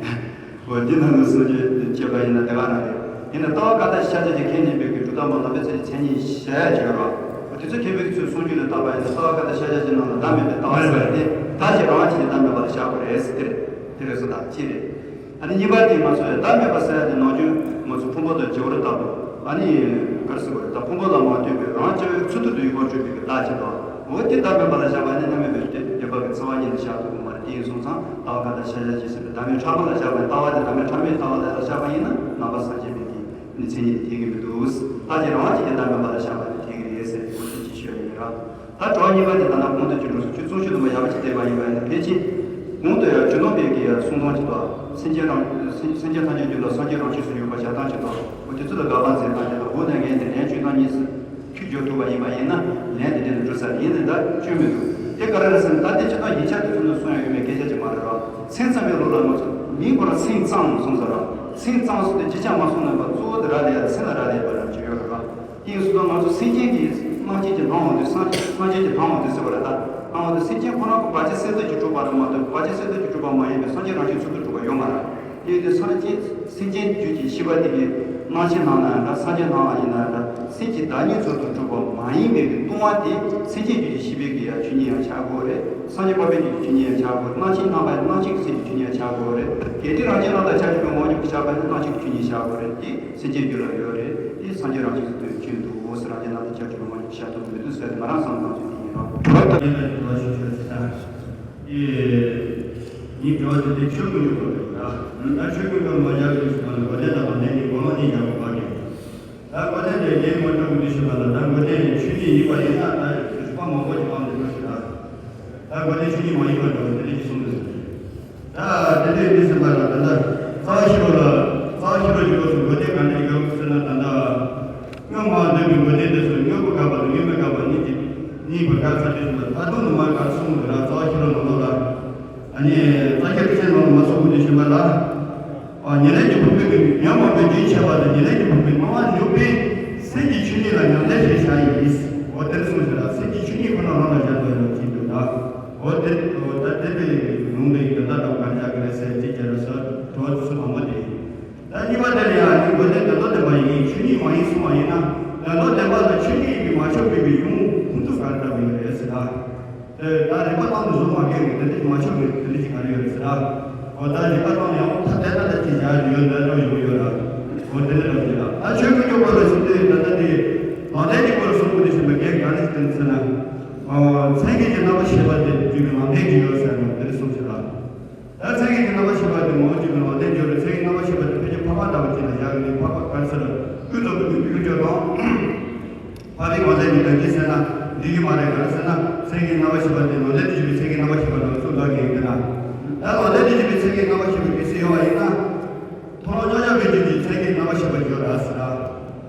འོ་འདི་ནང་དུ་གསུང་རྒྱུ་བྱས་པ་ཡིན་ན་དེ་ག་ནང་རེད། ཡིན་ན་ལྟ་བ་བཀའ་རྟགས་ཕྱག་རྒྱ་ཅན་ཁས་ལེན་པའི་གི་གྲུབ་མཐའ་མ་རྣམ་པའི་ཚེ་མཚན་ཉིད་བཞག་ཡ་བྱས་ར། དེ་ཚོ་མཁས་པའི་ཚོས་གསུང་རྒྱུ་ལ་བལྟས་པ་ཡིན་ན་ལྟ་བ་བཀའ་རྟགས་ཕྱག་རྒྱ་ཅན་ནང་ལ་བདག་མེད་པའི་ལྟ་བ་ཟེར་ཏེ། བདག་གིས་རང་བཞིན་གྱིས་བདག་མེད་པ་ལ་བཞག་པ་རེད་ཟེར་དེ་རེད། དེ་རེད་སོ། ད་གཅིག་རེད། ཨ་ནི་གཉིས་པ་དེ་ང་ཚོས་བདག་མེད་པ་ཟེར་ཡ་དེ་ནང་ཆོས་ང་ཚོ་ཕུང་པོ་དང་བྱེ་བ་ལྟ་བུ། ཨ་ནི་ག་རེ་ཟེར་དགོས་རེད། ད་ཕུང་པོ་ལ་མ་ལྟོས་པའི་རང་སྐྱེ་བོའི་ཚུལ་དུ་ཡོད་པར་གྲུབ་པའི་བདག་ཅིག་དང་། འོ་དེ་བདག་མེད་པ་ལ་བཞག་པ་ནི་རྣམ་མེད་པའི་བདེན་པ་གི་འཚེ་བ་ཉིད་ལ་བཞག་ཐུབ་ཀྱི་མ་རེད། དེ་ཡིན་སོང་ཙང་ལྟ་བ་གང་དག་ཤེས་བྱ་ཇི་སྲིད་པའི་བདག་མེད་ཕྲ་མོ་ལ་བཞག་པ་ནི་ལྟ་བ་དེ་བདག་མེད་ཕྲ་མོའི་ལྟ་བ་ལ་བཞག་པ་ཡིན་ན་ནང་པ་སངས་རྒྱས་པའི་གི་ནི་མཚན་ཉིད་དེ་འཐད་ཀྱི་མི་འདུག་བདག་གིས་རང་བཞིན་གྱིས་བདག་མེད་པ་ལ་བཞག་པ་ནི་འཐད་ཀྱི་རེད་ཟེར་ནས་འགོ་ཚུགས་ཀྱི་ཤོད་ཡིན་ར། ད་དྲི་བ་གཉིས་པ་དེ་ད་ལྟ་གོང་དུ་ཅི་འགྲོ་སོང་། ཁྱོད་གཙོ་ཆེ་དུ་མ་ཡག་པོ་ཅིག་བསྟན་པ་ཡིན་ན། ཕལ་ཆེར་གོང་དུ་ཡང་ཇོ་ནང་པའི་གི་ཡང་གསུང་སྟངས་ཅིག་དང་། སེམས་ཅན་རང་སེམས་སེམས་ཅན་ཐམས་ཅད་རྒྱུད་ལ་སངས་རྒྱས་རང་ཆས་སུ་ཡོད་པར་བྱ་སྟངས་ཅིག་དང་། འོ་དེ་ཚོ་ལ་དགག་པ་མཛད་སྟངས་ཅིག་དང་། འོ་ན་ངས་དེ་ལན་བཅོལ་སྟངས་གཉིས་སུ་ཁྱོད་འཇོག་ཐུབ་པ་ཡིན་པ་ཡིན་ན་ལན་དེ་འདྲ་ནས་འགྲོ་ས་རེད། ཡིན་ནའི་ད་བཅོལ་མི་འདུག་དེ་ག་རེ་རེད་ཟེར་ན། ད་དེ་ཇི་ལྟར་ཡིག་ཆ་དེ་ཚོ་ནས་གསུངས་ཡོད་མེད་སྐད་ཆ་ཅིག་མ་རེད་ར། སེམས་ཙམ་པའི་ལུགས་ལ་ང་ཚོ་མིང་ཁོ་རང་སེམས་ཙམ་གསུངས་ས་ར། སེམས་ཙམ་ཟེར་དུས་ཅི་ཆ་མ་གསུངས་ན་པ་གཙོ་བོ་དེ་རག་ལས་ཡ་སེམས་ལ་རག་ལས་པ་རང་ཅིག་ཡོད་རེད་ར། དེ་ཡིན་སོང་ཙང་ང་ཚོ་སེམས་ཅན་གྱི་སྣང་མཆེད་ཀྱི་སྣང་བ་དེ་སངས་སངས་རྒྱས་ཀྱི་སྣང་བ་དེ་ཟེར་བ་རེད། ད་སྣང་བ་དེ་སེམས་ཅན་ཁོ་རང་གི་བར་ཆད་སེལ་ཐབས་ཀྱིས་གྲུབ་པ་རེད་མ་གཏོགས། བར་ཆད་སེལ་ཐབས་ཀྱིས་གྲུབ་པ་མ་ཡིན་པའི་སངས་རྒྱས་རང་བཞིན་ཚུལ་དུ་གྲུབ་པ་ཡོད་མ་རེད། དེ་ཡིན་དུས་སངས་རྒྱས་སེམས་ཅན་རྒྱུད་ཀྱི་ཤེས་པ་དེ་གི་སྣང་མཆེད་སྣང་ན་ཡང་འདྲ། སངས་རྒྱས་སྣང་ཡིན་ན་ཡང་འདྲ། སེམས་ཀྱི་བདག་ཉིད་ཚུལ་དུ་གྲུབ་པ་མ་ཡིན་པའི་གི་ལྟུང་བ་དེ་སེམས་ཅན་རྒྱུད་ཀྱི་ཤེས་པའི་གི་ཡང་ཆོས་ཉིད་ཡང་ཆགས་དགོས་རེད། སངས་རྒྱས་འཕགས་པའི་རྒྱུད་ཀྱི་ཆོས་ཉིད་ཡང་ཆགས་དགོས་རེད། སྣང་མཆེད་སྣང་བ་སྣང་མཆེད་ཀྱི་སེམས་ཀྱི་ཆོས་ཉིད་ཡང་ཆགས་དགོས་རེད། གལ་ཏེ་རང་རྒྱལ་རང་དང་ཆ་མཉམ་པའི་ངོ་བོ་ཉིད་ཀྱིས་བཞག་པ་ཡིན་ན་སྣང་མཆེད་ཀྱི་ཆོས་ཉིད་བཞག་དགོས་རེད། དེ་སེམས་ཅན་རྒྱུད་ལ་ཡོད་རེད། དེ་སངས་རྒྱས་རང་བཞིན་དུ་ཆོས་འདུག་ཟེར། རང་རྒྱལ་རྣམ་དག་ཆ་ཆུང་མ་ཆུང་བཤད་ཐུབ་མི་འདུག་ཟེར་ཏེ་ང་རང་བསམ་སྟངས་ཚུལ་དེ་ཡིན་རོགས། ད་ཡིན་ན་ཞུ་ཞུ་ཞུ་ད། ཨེ། ངའི་དྲི་བ་དེ་དེ་ཆོས་ཀུན་སྦྱོར་བ་རེད་ད། ད་ཆོས་ཀུན་སྦྱོར་མ་བཞག་པའི་ཞུ་བ་ལ་དགོས་ལྡན་དང་ལྡན་གྱི་དགོས་ལོང་གཉིས་བཞག་པ་བར་གྱི། ད་དགོས་ལྡན་དེ་ལས་མ་གྲུབ་པའི་ཞུ་བ་ལ། ད་དགོས་ལྡན་ཆོས་ཉིད་ཡིན་པ་ཡིན་ན་ད་རིགས་པ་མང་པོ་ཞིག་སྤངས་ཏེ་འགྲོ་ཞིག་ད། ད་དགོས་ལྡན་ཆོས་ཉིད་མ་ཡིན་པ་འདྲ་བ་དེ་འདྲ་ཞིག་གསུངས་འདུག་ཟེར། ད་དེ་འདྲའི་མི་ཟིན་པ་ལ་ད་ལྟ་རྩ་བ་ཤེས་རབ་ལ་རྩ་བ་ཤེས་རབ་ཀྱི་སྐབས་སུ་དགོས་ལྡན་ག་འདྲ་ཡོད་ཟེར་ན། ད་ལྟ་སྔོན་མ་འདོད་པའི་དགོས་ལྡན་དེ་ཚོ་སྔོན་པོ་དགག་པ་དང་སྔོན་མེད་དགག་པ་གཉིས་ཀྱི་གཉིས་པར་དགག་ཚར་དུས་ཙམ་པ། ད་དུང་ནི་མར་ག་རེ་གསུངས་འདུག་ར། རྩ་བ་ཤེས་རབ་ནང་ལོགས་ལ། ཨ་ནི་རྩ་ཤེ་ཁྲི་ཆེན་ནང་ལ་མ་གསུངས་པ་དེ་བཞིན་པ་ལ། ཨ། ཉེར་ལེན་གྱི་བུམ་པའི་གི་ཉོན་མོངས་པའི་རྒྱུན་ཆད་པ་དང་། ཉེར་ལེན་གྱི་བུམ་པའི་སྣང་བ་ནུབ་པས་སེམས་ཀྱི་ཆོས་ཉིད་ལ་མྱང་འདས་ཞེས་བྱ་ཡིས། འོ་དེར་གསུངས་ཤིང་ལ། སེམས་ཀྱི་ཆོས་ཉིད་ཁོ་ན་རང་ལ་གཞག་པའི་ལུགས་ཅིག་འདུག་ལ། འོ་དེ་འོ་ད་དེ་ལས་ལུང་འདི་ཡི་འདི་ལྟ་དང་གང་བཞག་གི་རེད་ཟེར་ཅིག་ཅེས་རེ་ས་དྲི་བ་དེ་ཚོ་མང་པོ་དེ། ད་གཉིས་པ་དེ་ལ་ཡང་ནི་དགོས་ལྡན་དོན་ལྡོག་བདེན་པ་ཡིན། ཆོས་ཉིད་མ་ཡིན་གསུངས་པ་ཡིན་ན། དོན་ལྡོག་བདེན་པ་ལ་ཆོས་ཉིད་ཡིན་པས་མ་ཁྱབ་པའི་གི་ཡོང་ཁུངས་ཚུལ་ག་རེ་ལྟ་བུ་ཡོད་རེད་ཟེར་ན། དེ་ད་རིགས་པ་བཏང་ནས་བཟོ་མ་དགོས་ཀྱི་དེ་འདྲ་ཞིག་མ་ཆོག་གི་དེ་འདྲ་ཞིག་ག་རེ་ཡོད་རེད་ཟེར་ན། འོ་ད་རིགས་པ་བཏང་ནས་ཡང་ཐ་དད་ལྟ་ལྟ་ཅིག་བཞག་ཡོད་འདྲ་འདྲ་ཡོང་གི་ཡོད་ར། འོ་དེ་འདྲ་འདྲ་ཞིག་ར། ད་ཆོས་ཀུན་སྦྱོར་བ་ལ་ཟེར་དུས་ད་ལྟ་དེ་ལམ་བདེན་གྱི་སྐོར་ལ་གསུངས་པ་དེ་བཞིན་པ་གས་ག་རེ་ཟེར་ན། འོ་མཚན་གཞན་གྱི་རྣམ་པར་ཤེས་པ་དེ་བརྒྱུད་པའི་ལམ་བདེན་ཅིག་ཡོད་ཟེར་ན་དེ་འདྲ་གསུངས་ཤིག་ར། ད་མཚན་གཞན་གྱི་རྣམ་པར་ཤེས་པ་དེ་ངོ་བོ་གཅིག་པའི་ལམ་བདེན་འགྱུར་རེད། མཚན་གཞན་རྣམ་པར་ཤེས་པ་དེ་ཕལ་ཆེར་འཕགས་པ་ལྟ་བུ་ཅིག་ལ་བཞག་གི་རེད། འཕགས་པ་ག་རེ་ཟེར། ཀུན་རྫོབ་ཏུ་ནུས་པའི་ཀུན་སྤྱོད་དང་། འཕགས་པའི་ངོ་མཚར་གྱི་དོན་སྤྱི་ཟེར་ན་འགྲིག་གི་མ་རེད། ག་རེ་ཟེར་ན་མཚན་གཞན་རྣམ་པར་ཤེས་པ་དེ་ལམ་བདེན་དུ་གྱུར་པའི་མཚན་གཞན་རྣམ་པར་ཤེས་པ་དང་གསུམ་འགལ་གྱི་ཡོད་དེ་ན། ད་ལམ་བདེན་དུ་གྱུར་པའི་མཚན་གཞན་རྣམ་པར་ཤེས་པ་གལ་སྲིད་ཡོད་པ་ཡིན་ན། མཐོང་ལམ་རྙོག་བྱ་བའི་རྒྱུད་ཀྱི་མཚན་གཞན་རྣམ་པར་ཤེས་པ་ཡོད་ར་ཟེར་ན།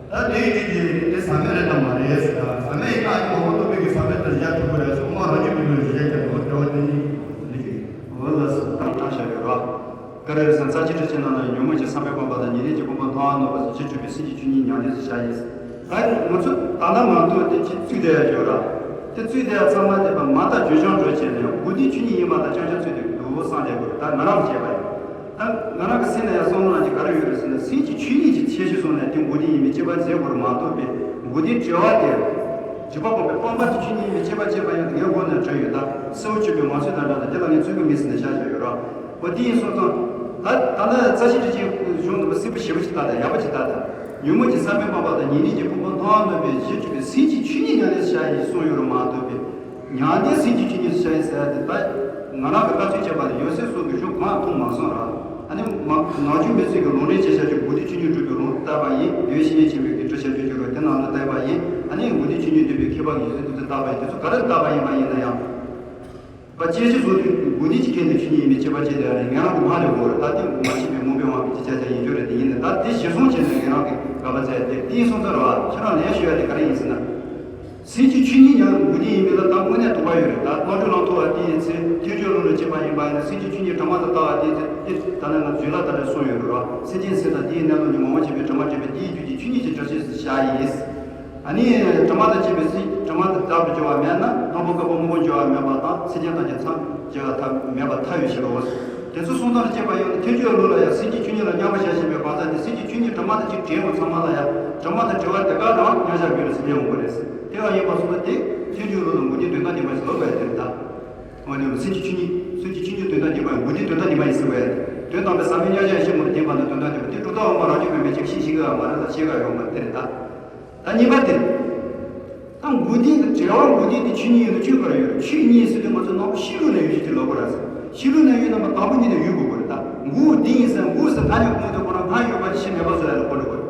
ད་དེའི་རྒྱུད་ཀྱི་དེ་ཟབ་མོ་རེད་དམ་མ་རེད་ཟེར་ན། ཟབ་མོ་ཡིན་ན་ཨ་ནི་མ་འོངས་པ་རྟོགས་པའི་གི་ཟབ་མོ་དེ་བཞག་ཐུབ་ཀྱི་རེད་ཟེར། དབུ་མ་རང་རྒྱུད་པའི་ལུགས་ཀྱི་གཞི་བྱས་ཀྱང་འོ་དེ་བ་དེ་ནི་འདི་ཞིག་འོ་ལགས་སོ། དང་དྲང་བཞག་ཡོད་རོགས། ག་རེ་རེད་ཟེར་ན། རྩ་ཤེ་ཁྲི་ཆེན་ནང་ན་ཉོན་མོངས་ཀྱི་བསམ་པས་སྤངས་པ་དང་། ཉེར་ལེན་གྱི་བུམ་པ་སྣང་བ་ནུབ་པ་དང་། རྗེས་གྲུབ་པའི་སེམས་ཀྱི་ཆོས་ཉིད་མྱང་འདས་སུ་བྱ་ཡིས། ད་ང་ཚོ་ད་ལྟ་མ་གཏོགས་དེ་ཅིག་བཙུད་བསྡད་ཡ་ཡོད་ར། དེ་བཙུད་བསྡད་ཡ་ཚང་མ་དེ་བ་མ་དག་བརྗོད་བྱང་འགྲོ་བྱས་ནས་དགོས་འདོད་ཆོས་ཉིད་ཡིན་པ་དང་རྐྱང་རྐྱང་བཙུད་དེ་འདུག་བསམ་བསྡད་དགོས་རེད། ད་ང་རང་གིས་བྱས་པ་ཡིན། ད་ང་རང་གི་སེམས་ལ་ཡང་བསམ་བློ་ནང་གི་ག་རེ་ཡོད་རེད་ཟེར་ན། སེམས་ཀྱི་ཆོས་ཉིད་ཀྱི་ཁྱད་ཆོས་བཟུང་ནས་དེ་དགོས་འདོད་ཡིན་མིན་དཔྱད་པ་མཛད་དགོས་རེད་མ་གཏོགས་པའི་དགོས་འདོད་བྲལ་བ་དེ། རྗེས་དཔག་སྤངས་པའི་སྤངས་པ་དེ་ཆོས་ཉིད་ཡིན་མིན་དཔྱད་པ་བྱས་པ་ཡང་ངའི་མགོ་ནས་བྲལ་ཡོད། ད་གསལ་བོ་བརྗོད་པའི་ངང་ཚུལ་དང་འདྲ་ན་དེ་ལ་ངས་བཙུད་ཀྱི་མིན་ཟེར་ནས་བཞག་བཞག་ཡོད་ར། འོ་དེ་ཡིན་སོང་ཙང་། ད་ད་ལྟ་རྩ་ཤེ་ཁྲི་ཆེན་གཞུང་འདི་པ་གསལ་པོ་ཞིབ་པོ་ཅིག་ལྟ་དང་། ཡག་པོ་ཅིག་ལྟ་དང་། ཉོན་མོངས་ཀྱི་བསམ་པས་སྤངས་པ་དང་། ཉེར་ལེན་གྱི་བུམ་པ་སྣང་བ་ནུབ་པས་རྗེས་གྲུབ་པའི་སེམས་ཀྱི་ཆོས་ཉིད་མྱང་འདས་སུ་བྱ་ཡིས་གསུངས་ཡོད་རེད་མ་གཏོགས་པའི། མྱང་འདས་སེམས་ཀྱི་ཆོས་ཉིད་སུ་བྱ་ཡིས་ཟེར་ཡ་དེ་ད་ང་རང་གི་ལྟ་ཚུལ་བྱས་པ་ལ་ཡོད་ཚད་སོགས་ཀྱི་གཞུང་གང་མཐོང་མ་སོང་ར། ཨ་ནི་མ་ནང་ཆོས་མི་ཚོས་ཀྱི་ལུང་འདྲེན་བྱས་བྱ་ཆོས་དགོས་འདོད་ཆོས་ཉིད་གྲུབ་པའི་ལུང་བསྟན་པ་ཡིན། འདོད་ཤེས་ཉིད་ཆེན་པོའི་གི་གྲུབ་བྱ་ཆོས་ཀྱི་རོ་དེ་ནང་དུ་བསྟན་པ་ཡིན། ཨ་ནི་དགོས་འདོད་ཆོས་ཉིད་འདོད་པའི་མཁས་པ་གི་ཡོད་ཚད་འདོད་ཚད་བཏགས་པ་ཡིན། དེ་ཚོ་ག་རེ་བཏགས་པ་ཡིན་པ་ཡིན་ན་ཡང་། པ་སྐྱེ་འཆི་གཟུང་དུས་དགོས་འདོད་ཀྱི་ཁྱད་དེ་ཆོས་ཉིད་ཡིན་པའི་དཔྱད་པ་བྱས་ཏེ་ཡང་རེད། ང་རང་གི་ངག་ལས་འོར་ད་ལྟའི་མ་ཤེས་པའི་མུན་པའི་དབང་གིས་ཅི་བྱ་བྱ་ཡིན་རྒྱུ་རེད་དེ་ཡིན་ནི། ད་དེ་གཞིར་བཟུང་བྱས་ནས་ང་རང་གིས་དགག་པ་མཛད་དེ་དེ་ཡིན་སོང་ཙང་རེད་བ། ཁྱེད་རང་ལན་ཞུ་ཡ་དེ་ག་རེ་ཡིན་ཟེར་ན། སེམས་ཀྱི་ཆོས་ཉིད་ཡང་དགོས་འདོད་ཡིན་པའི་ལ་ད་དངོས་གནས་དོགས་པ་ཡོད་རེད། ད་བློ་གྲོས་ལང་ཐོག་བ་དེ་ཡིན་ཚེ་ཐལ་འགྱུར་ལམ་ལ་སྐྱེས་པ་ཡིན་པ་ཡིན་ན། སེམས་ཀྱི་ཆོས་ཉིད་དྲི་མ་དང་ལྟ་བ་དེ་ཡིན་ཚེ་དེ་ད་ནི་ང་བརྗོད་ལ་ད་རེ་གསུངས་ཡོད་རེད་བ། སེམས་ཅན་སེམས་དང་དེའི་གནས་ལུགས་ཉོན་མོངས་པ་ཆེན་པོའི་དྲི་མ་བྲལ་བའི་དེའི་རྒྱུད་ཀྱི་ཆོས་ཉིད་ཀྱི་བྱ་བྱེད་སུ་བྱ་ཡིས། ཨ་ནི་དྲི་མ་དང་བཅས་པའི་སེམས། དྲི་མ་དང་བདག་ཏུ་གྱུར་པ་མེད་ན་དང་པོ་དཀར་པོ་སྔོན་པོ་འགྱུར་བ་མེད་པ་དང་། སེམས་ཅན་ཐམས་ཅད་མཚམས་སྦྱར་བ་ཐབས་མེད་པར་ཐལ་བའི་ཕྱིར་རོ། དེ་ཚོ་གསུང་སྟངས་ལ་དཔྱད་པ་ཡང་ན་ཐལ་འགྱུར་ལམ་ལ་ཡང་སེམས་ཀྱི་ཆོས་ཉིད་ལ་མཉམ་པར་བཞག་བཞིན་པའི་བར་མཚམས་དེ་སེམས་ཀྱི་ཆོས་ཉིད་དྲི་མ་དང་གཅིག་བྲལ་བ་ཚང་མ་ལ་ཡང་དྲི་མ་དང་བྲལ་བ་དེ་ག་རང་མཉམ་བཞག་རྒྱུ་རེད་ཟེར་ལན་འོང་བ་རེད། དེ་ཡང་ཡིན་པ་སོང་ན་དེ་ཐལ་འགྱུར་ལམ་ལ་མགོ་རྙོག་དོན་དག་ལྡན་པ་ཞིག་ལོག་པ་ཡང་དེ་རེད་ད། ང་ཚོ་སེམས་ཀྱི་ཆོས་ཉིད། སེམས་ཀྱི་ཆོས་ཉིད་དོན་དམ་བརྒྱད་པ་ཡང་མགོ་རྟིང་དོན་དམ་བརྒྱད་པ་ཡིན་ཟེར་བས། དོན་དམ་པའི་ཟབ་མོའི་མཉམ་གཞག་ཡེ་ཤེས་མུ་སྟེགས་པ་ནི་དོན་དམ་བརྒྱད་པ་དེ་སྒྲུབ་ཐབས་དབང་པོ་རང་རྒྱུད་པའི་མན་ཆད་ཤེས་ཤེས་གི་མ་རེད་ལ། ཤེས་ག་ཡོད་མ་རེད། དེ་རེད་ད། ད་གཉིས་པ་དེ། ད་མགོ་རྟིང་དང་བྲལ་བ། མགོ་རྟིང་དེ་ཆོས་ཉིད་ཡིན་ན་ཆོས་ག་རེ་ཡོད། ཆོས་ཉིད་ཟེར་དུས་ང་ཚོ་ནང་པ་ཤེས་ལུགས་ནས་ཡོད་ཤེས་ཀྱི་ལབ་དགོས་ར་ཟེར། ཤེས་ལུགས་ནས་ཡོད་ན་མ་དང་པོ་ཉིད་ནས་ཡོད་དགོས་དགོས་རེད་ད། མགོ་བོ་རྟིང་ཡིན་ཟེར། མགོ་ཟེར་ད་ནས་གོང་དུ་གོ་ན་སྔར་ཡོད་པ་ཞིག་མེད་པ་བཟོ་ཡ་ལ་གོ་འགྲོ་དགོས།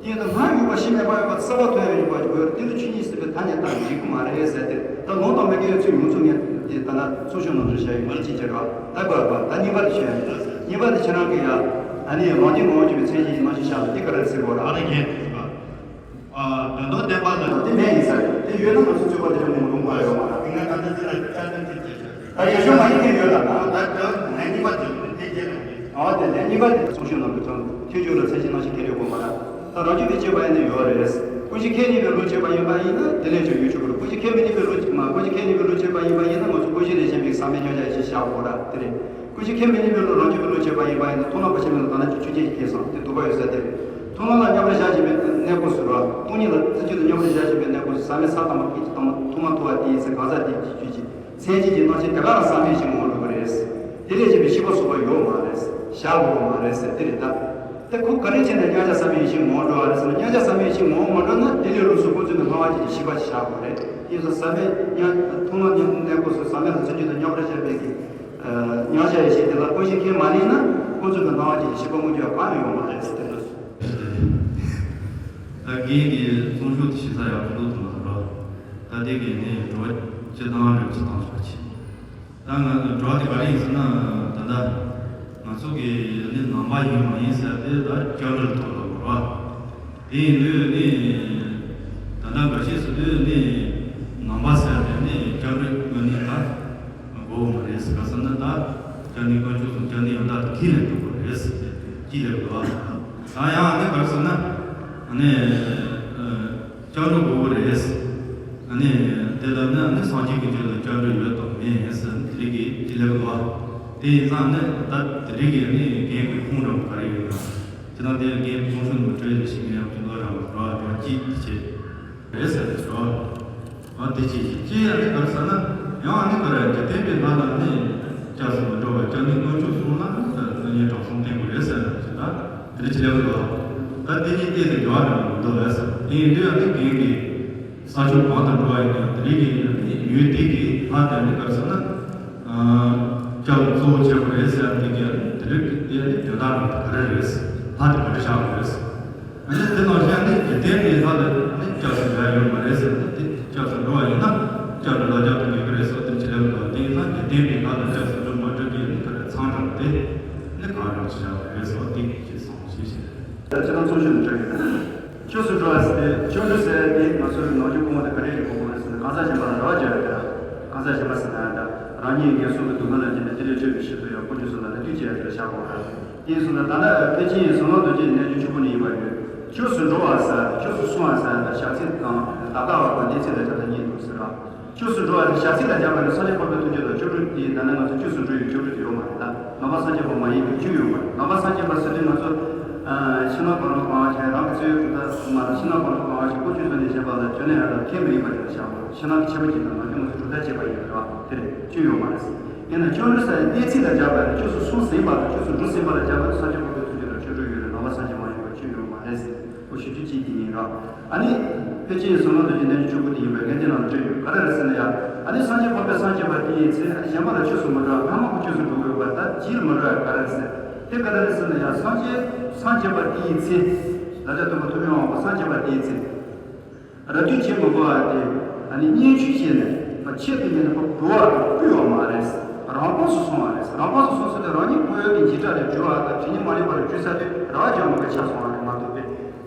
དེ་ཡིན་ན་སྔར་ཡོད་པ་ཞིག་མེད་པ་ཡོད་པ་གསར་པ་ཐོན་ཡ་ཡོད་པ་ཞིག་དགོས། དེ་ལ་ཆོས་ཉིད་ཟེར་བའི་ཐ་སྙད་བཏགས་འགྲིག་གི་མ་རེད་ཟེར་ཏེ། ད་ལུང་དང་མི་འགལ་བའི་ཚུལ་ཡོངས་རྫོགས་ངས་དེ་ད་ལྟ་གསུང་ཤོག་ནང་དུ་བཞག་ཡོད་མ་རེད། ཅིག་བྱེད་རོགས། ད་གོ་ཡ་གོ། ད་གཉིས་པ་དེ་ཤོད་ཡ་ཡིན། གཉིས་པ་དེ་ཁྱེད་རང་གིས་ཡ། ཨ་ནི་རང་རྒྱུད་ངོ་བོ་བརྗོད་པའི་མཚན་གཞི་ཡི་རྣམ་གཞག་བཞག་ལ་དེ་ག་རེ་ཟེར་དགོས་ར། ཨ་ནི་ངས་དེ་ཟེར་བ། ཨ། དོན་དམ་བརྟན་པ་ལ། དེ་མེད་ཡིན་ས་རེད། དེ་ཡོད་ན་ང་ཚོ་རྩོད་པ་དེ་འདྲ་མང་པོ་ལུང་པ་ཡོད་མ་རེད། དེ་ང་ད་ལྟ་འདི་ལ་བསྐྱར་དུ་འདི་བྱས་ཤག་ད་ཡ་ཤོ་མ་ཡིན་མཁན་ཡོད་ལ་ན། ད་ད་ངས་གཉིས་པ་དེ་དེ་བྱས་ན། ཨོ་དེ་ལས་གཉིས་པ་དེ་གསུང་ཤོག་ནང་དུ་ཚང་། ཐལ་འགྱུར་ལ་མཚན་གཞི་རྣམ་གཞག་ཁས་ལེན་དགོས་མ་རེད། ད་རང་རྒྱུད་པའི་དཔྱད་པ་ཡིན་ན་ཡོད་རེད། ཀུན་གཞི་ཁས་ལེན་པའི་ལུགས་དཔྱད་པ་ཡིན་པ་ཡིན་ན་དེ་ལས་ཀྱང་ཡོད་ཆོག་གི་རེད། ཀུན་གཞི་ཁས་མི་ལེན་པའི་ལུགས་མ། ཀུན་གཞི་ཁས་ལེན་པའི་ལུགས་དཔྱད་པ་ཡིན་པ་ཡིན་ན་ང་ཚོ་ཀུན་གཞི་ལས་གཞན་པའི་ཟབ་མོའི་མཉམ་གཞག་ཡེ་ཤེས་བཞག་དགོས་ར། དེ་རེད། ཀུན་གཞི་ཁས་མི་ལེན་པའི་ལུགས་རང་རྒྱུད་པའི་ལུགས་དཔྱད་པ་ཡིན་པ་ཡིན་ན་མཐོང་ལམ་པ་ཆེན་པོ་ལ་ད་ནང་གི་ཆོས་ཅན་གྱི་སྐད་གསུངས་ཏེ་དུ་བ་ཡོད་ས་དེ་རེད། མཐོང་ལམ་ལ་རྙོག་དྲ་བཞག་བཞིན་པའི་གནས་སྐབས་སུ་ར། སྟོང་ཉིད་ལ་རྩི་རྒྱུ་དང་རྙོག་དྲ་བཞག་བཞིན་པའི་གནས་སྐབས་སུ་ཟབ་མོའི་ས་དང་པོ་སྐད་ཅིག་དང་པོ་ཐོག་མ་ཐོབ་པ་དེ་ཡིན་ཟེར་གང་ཟག་དེ་གི་རྒྱུད་ཀྱི་མཚན་གཞི་གྱི་རྣམ་གཞག་དེ་ག་ལ་ཟབ་མོའི་ཡེ་ཤེས་མངོན་འགྲོ་གི་རེད། དེ་ལས་གཞན་པའི་ཤེས་པ་གཟུགས་པོ་ཡོད་མ་རེད། བཞག་དགོས་མ་རེད་ཟེར་དེ་རེད་ད། དེ་ཁོ་ག་རེ་བྱས་ནས་མཉམ་གཞག་ཟབ་མོའི་ཡེ་ཤེས་མངོན་འགྲོ་བ་རེད་ཟེར་ན། མཉམ་གཞག་ཟབ་མོའི་ཡེ་ཤེས་མངོན་མ་འགྲོ་ན་དེ་ལས་ལོགས་སུ་ཁོ་ཚོས་ནི་སྨྲ་བ་ཅན་གྱི་ཤེས་པ་ཞིག་བཞག་དགོས་རེད། དེ་ཡིན་ཙང་ཟབ་མོའི་མཐོང་ལམ་གནས་སྐབས་སུ་ཟབ་མོ་ལ་རྩི་རྒྱུ་དང་རྙོག་དྲ་བཞག་པའི་གི་མཉམ་གཞག་ཡེ་ཤེས་དེ་ལ་ཀུན་གཞི་ཁས་མ་ལེན་ན་ཁོ་ཚོས་ནི་སྨྲ་བ་ཅན་གྱི་ཤེས་པ་མངོན་རྒྱུ་གང་ཡང་ཡོད་མ་རེད་ཟེར་དེ་འདྲ། ད་རྒན་གྱིས་གསུང་ཤོག་དེ་ཞུ་ས་ཡག་པོ་འདུག་ཐུབ་མ་རེད། ད་དེ་གས་ནས་འགྲོ་སྤྱི་བཏང་རེ་ཅི་བཏང་ཆོག་ཆེ། ད་ང་འགྲོ་དེ་ག་རེ་ཡིན་ཟེར་ན། ད་ལྟ་ང་ཚོ་གི་ནི་ནང་པ་ཡིན་མ་ཡིན་ཟེར་དེ་ད་སྐྱབས་འགྲོ་ཐོག་ལ་འགྲོ་བ། དེ་ཡིན་དུས་ནི་ད་ལྟ་འགའ་ཤས་སུ་དུས་ནི་ནང་པ་ཟེར་དེ་ནི་སྐྱབས་འགྲོ་དངོས་གནས་ད་དགོས་མ་རེད་ཟེར་ག་ཟེར་ན། ད་སྐྱབས་གནས་དཀོན་མཆོག་གསུམ་སྐྱབས་གནས་ཡང་དག་ཏུ་ཁས་ལེན་དགོས་པ་རེད་ཟེར་དེ་ཅི་ལབ་འགྲོ་བ། ད་ཡང་ནི་ག་རེ་ཟེར་ན་ནི། སྐྱབས་འགྲོ་དགོས་པ་རེད། ཨ་ནི་དེ་ལ་ནི་ཨ་ནི་སངས་རྒྱས་ཀྱི་རྒྱུད་ལ་སྐྱབས་འགྲོ་ཡོད་དམ་མེད་ཟེར་དེ་རིགས་ཀྱི་དེ་ལེགས་ལོ། དེ་ཡིན་ཙང་ནི་ད་དེ་རིགས་ཀྱི་ཨ་ནི་རྒན་གྱི་ཁུངས་འདྲ་པོ་ག་རེ་ཡོད་ན། དེ་དང་དེ་རྒན་གྱི་གསུང་ཤོག་ནང་བྲིས་ཏེ་ཞིག་ཡང་དེ་ལོ་རང་རང་རང་གཅིག་བྱེད་རེད་ཟེར་ཏེ་ཞོག་ཨ་དེ་ཅི་ཅི་ཡང་ནི་ག་རེ་ཟེར་ན། ཡང་ཨ་ནི་ག་རེ་འཇིག་རྟེན་པའི་ལྷ་ལ་ནི་སྐྱབས་སུ་མི་འགྲོ་བར་སྐྱབས་གནས་དཀོན་མཆོག་གསུམ་ལ་ནི་དངོས་གནས་དྲང་སྲོང་བསྟེན་དགོས་རེད་ཟེར་ན་ཅི་ད་དེ་འདྲ་ཅི་ལེགས་འདུག་ད་དེ་གཉིས་བལྟས་ཏེ་འགྲོ་བ་རེད་མི་འདུག་ལས་ཟེར། དེ་ཡིན་དུས་ཨ་ནི་རྒན་གྱི་ས་ཕྱོགས་གང་དུ་འགྲོ་བ་ཡིན་ན་དེ་རིགས་ཀྱི་ཡུལ་དེ་གི་ལྷ་དེ་ནི་ག་རེ་ཟེར་ན། སྐྱབས་གཙོ་བོ་བྱེད་དགོས་རེད་ཟེར་ཡ་དེ་གི་དེ་རིགས་དེ་ནི་དོན་དག་རང་ག་རེ་རེད་ཟེར། ལྷ་དེ་ག་འདྲ་བཞག་དགོས་རེད་ཟེར། ཨ་ནི་དེ་ནང་བཞིན་ནི་འཇིག་རྟེན་པའི་ལྷ་ལ་ནི་སྐྱབས་སུ་འགྲོ་ཡ་ཡོད་མ་རེད་ཟེར་ན། དེ་སྐྱབས་སུ་འགྲོ་བ་ཡིན་ན་སྐྱབས་འགྲོ་ལ་སྐྱབས་དུ་འགྱུར་གི་རེད་ཟེར་བ་དེ་ཅི་ལབ་འདུག་དེ་ཡིན་ན་འཇིག་རྟེན་པའི་ལྷ་ལ་སྐྱབས་སུ་འགྲོ་མ་འགྲོ་གི་ནི་ག་རེ་མཚམས་འདྲ་བོ་དེ་ནི་གང་རུང་ཅི་བཞག་དགོས་རེད་ཟེར་བ་དེ་ཅི་གསུངས་ཤེས་ཤེས། ད་ཅི་ལ་ཚོགས་ཞུ་ནས་འཕྲོད་ཡོད། སྐྱབས་སུ་འགྲོ་བ་ཟེར་ཏེ་སྐྱབས་འགྲོ་ཟེར་ཏེ་ང་ཚོའི་ནང་ཆོས་སྐུ་ངོ་དེ་ག་རེ་རེད་གོ་དགོས་རེད་ཟེར་ན། གང་ཟག་གཞན་པ་ལ་རེ་བ་བཅོལ་ཡ་དེ་ར། གང་ཟག་གཞན་པ་ཟེར་ན་ཡང་འདྲ། རང་ཉིད་ངན་སོང་གི་སྡུག་བསྔལ་ལ་འཇིགས་ནས་དེ་ལས་སྐྱོབ་པའི་ཕྱིར་དུ་ཡང་ཀུན་སྤྱོད་སོགས་ལ་ནི་དུས་གཅིག་ཡང་ཅིག་ལ་བཞག་དགོས་ར། དེ་ཡིན་སོང་ན་ད་ལྟ་ཕལ་ཆེར་ཟབ་ལམ་རྡོ་རྗེ་རྣལ་འབྱོར་ཆོས་སྐོར་ནས་ཡིན་པ་ཡོད། སྐྱབས་སུ་འགྲོ་བ་ཟེར་སྐྱབས་སུ་སོང་བ་ཟེར་ཡང་འདྲ། ཞག་ཚིག་དང་ད་ལྟ་བ་དང་འདས་ཚིག་ལ་སྦྱར་ན་གཉིས་འདུག་ཟེར་ར། སྐྱབས་སུ་འགྲོ་བ་ཟེར་ཞག་ཚིག་ལ་སྦྱར་བ་ནི་སངས་རྒྱས་འཕགས་པའི་ཐུགས་རྗེ་དང་སྐྱབས་འགྲོ་དེ་ད་ནི་ང་ཚོ་སྐྱབས་སུ་འགྲོ་ཡི་སྐྱབས་འགྲོ་དེ་ཡོད་མ་རེད་ད། ནང་པ་སངས་རྒྱས་པ་མ་ཡིན་པའི་རྒྱུ་ཡོད་མ་རེད། ནང་པ་སངས་རྒྱས་པ་ཟེར་དུས་ང་ཚོ་ཕྱི་ནང་གང་རུང་གང་བ་ཞིག་རང་གི་རྩོད་ཡོད་གྲུབ་མཐའ་མ་རེད། ཕྱི་ནང་གང་རུང་གང་བ་ཞིག་ཀུན་སྤྱོད་ཐོག་ནས་བཤད་པ་ལ་བརྗོད་ན་ཡང་ད་ཁས་མི་ལེན་པ་ཞིག་ལ་བཞག་དགོས། ཕྱི་ནང་གི་ཁྱད་པར་གྱིས་ད་ང་ཚོས་ང་ཚོ་གྲུབ་མཐའ་བྱས་པ་ཡིན་པ་རེད་བ། དེ་རེད། རྒྱུ་ཡོད་མ་རེད། ཡིན་ན་སྐྱབས་འགྲོ་ཟེར་གནས་ཚིག་ལ་སྦྱར་བ་རེད། སྐྱབས་སུ་སོང་ཟིན་པ་དང་སྐྱབས་སུ་འགྲོ་ཟིན་པ་ལ་སྦྱར་བ་ནི་སངས་རྒྱས་འཕགས་པའི་ཐུགས་རྗེ་དང་སྐྱབས་འགྲོ་ཡོད་རེད། ནང་པ་སངས་རྒྱས་མ་ཡིན་པ་རྒྱུ་ཡོད་མ་རེད་ཟེར། ཁོ་ཞུ་རྒྱུ་གཅིག་དེ་ཡིན་ར། ཨ་ནི། ཕལ་ཆེར་ཟབ་ལམ་རྡོ་རྗེ་རྣལ་འབྱོར་ཆོས་སྐོར་དེ་ཡིན་པའི་ལན་དེ་ནང་ལ་སྤྲད་ཡོད། ག་རེ་རེད་ཟེར་ན་ཡ། ཨ་ནི་སངས་རྒྱས་འཕགས་པའི་སངས་རྒྱས་པ་དེའི་ཚེ་ཨ་ནི་གཞན་པ་ལ་སྐྱབས་སུ་མི་འགྲོ་བ་སྔ་མ་ཁོ་སྐྱབས་སུ་འགྲོ་དགོས་པ་ད་རྗེས་ལ་མི་འགྲོ་ཡ་ག་རེ་རེད་ཟེར། དེ་ག་རེ་རེད་ཟེར་ན་ཡ། སངས་རྒྱས་སངས་རྒྱས་པ་དེའི་ཚེ། བདག་ཅག་སྟོན་པ་ཐུབ་པའི་དབང་པོ་སངས་རྒྱས་པ་དེའི་ཚེ། རབ་ཏུ་བྱེད་མི་དགོས་པ་དེ། ཨ་ནི་བརྙས་བཅོས་བྱས་ནས་ཆེད་དུ་གཉེར་ནས་ཁོ་གྲོལ་བ་དང་བསྐུལ་བ་མ་རེད། རང་བབས་སུ་སོང་བ་རེད། རང་བབས་སུ་སོང་ཟེར་དུས་རང་ཉིད་ཁོ་ཡོད་ཀྱི་འཇིགས་སྐྲག་ལས་གྲོལ་བ་དང་དྲི་ངན་མ་ལུས་པ་ལས་གྲོལ་ཚར་དུས་རེ་བ་བཅོལ་མི་དགོས་ཆགས་སོང་བ་རེད་མ་གཏོགས་པས།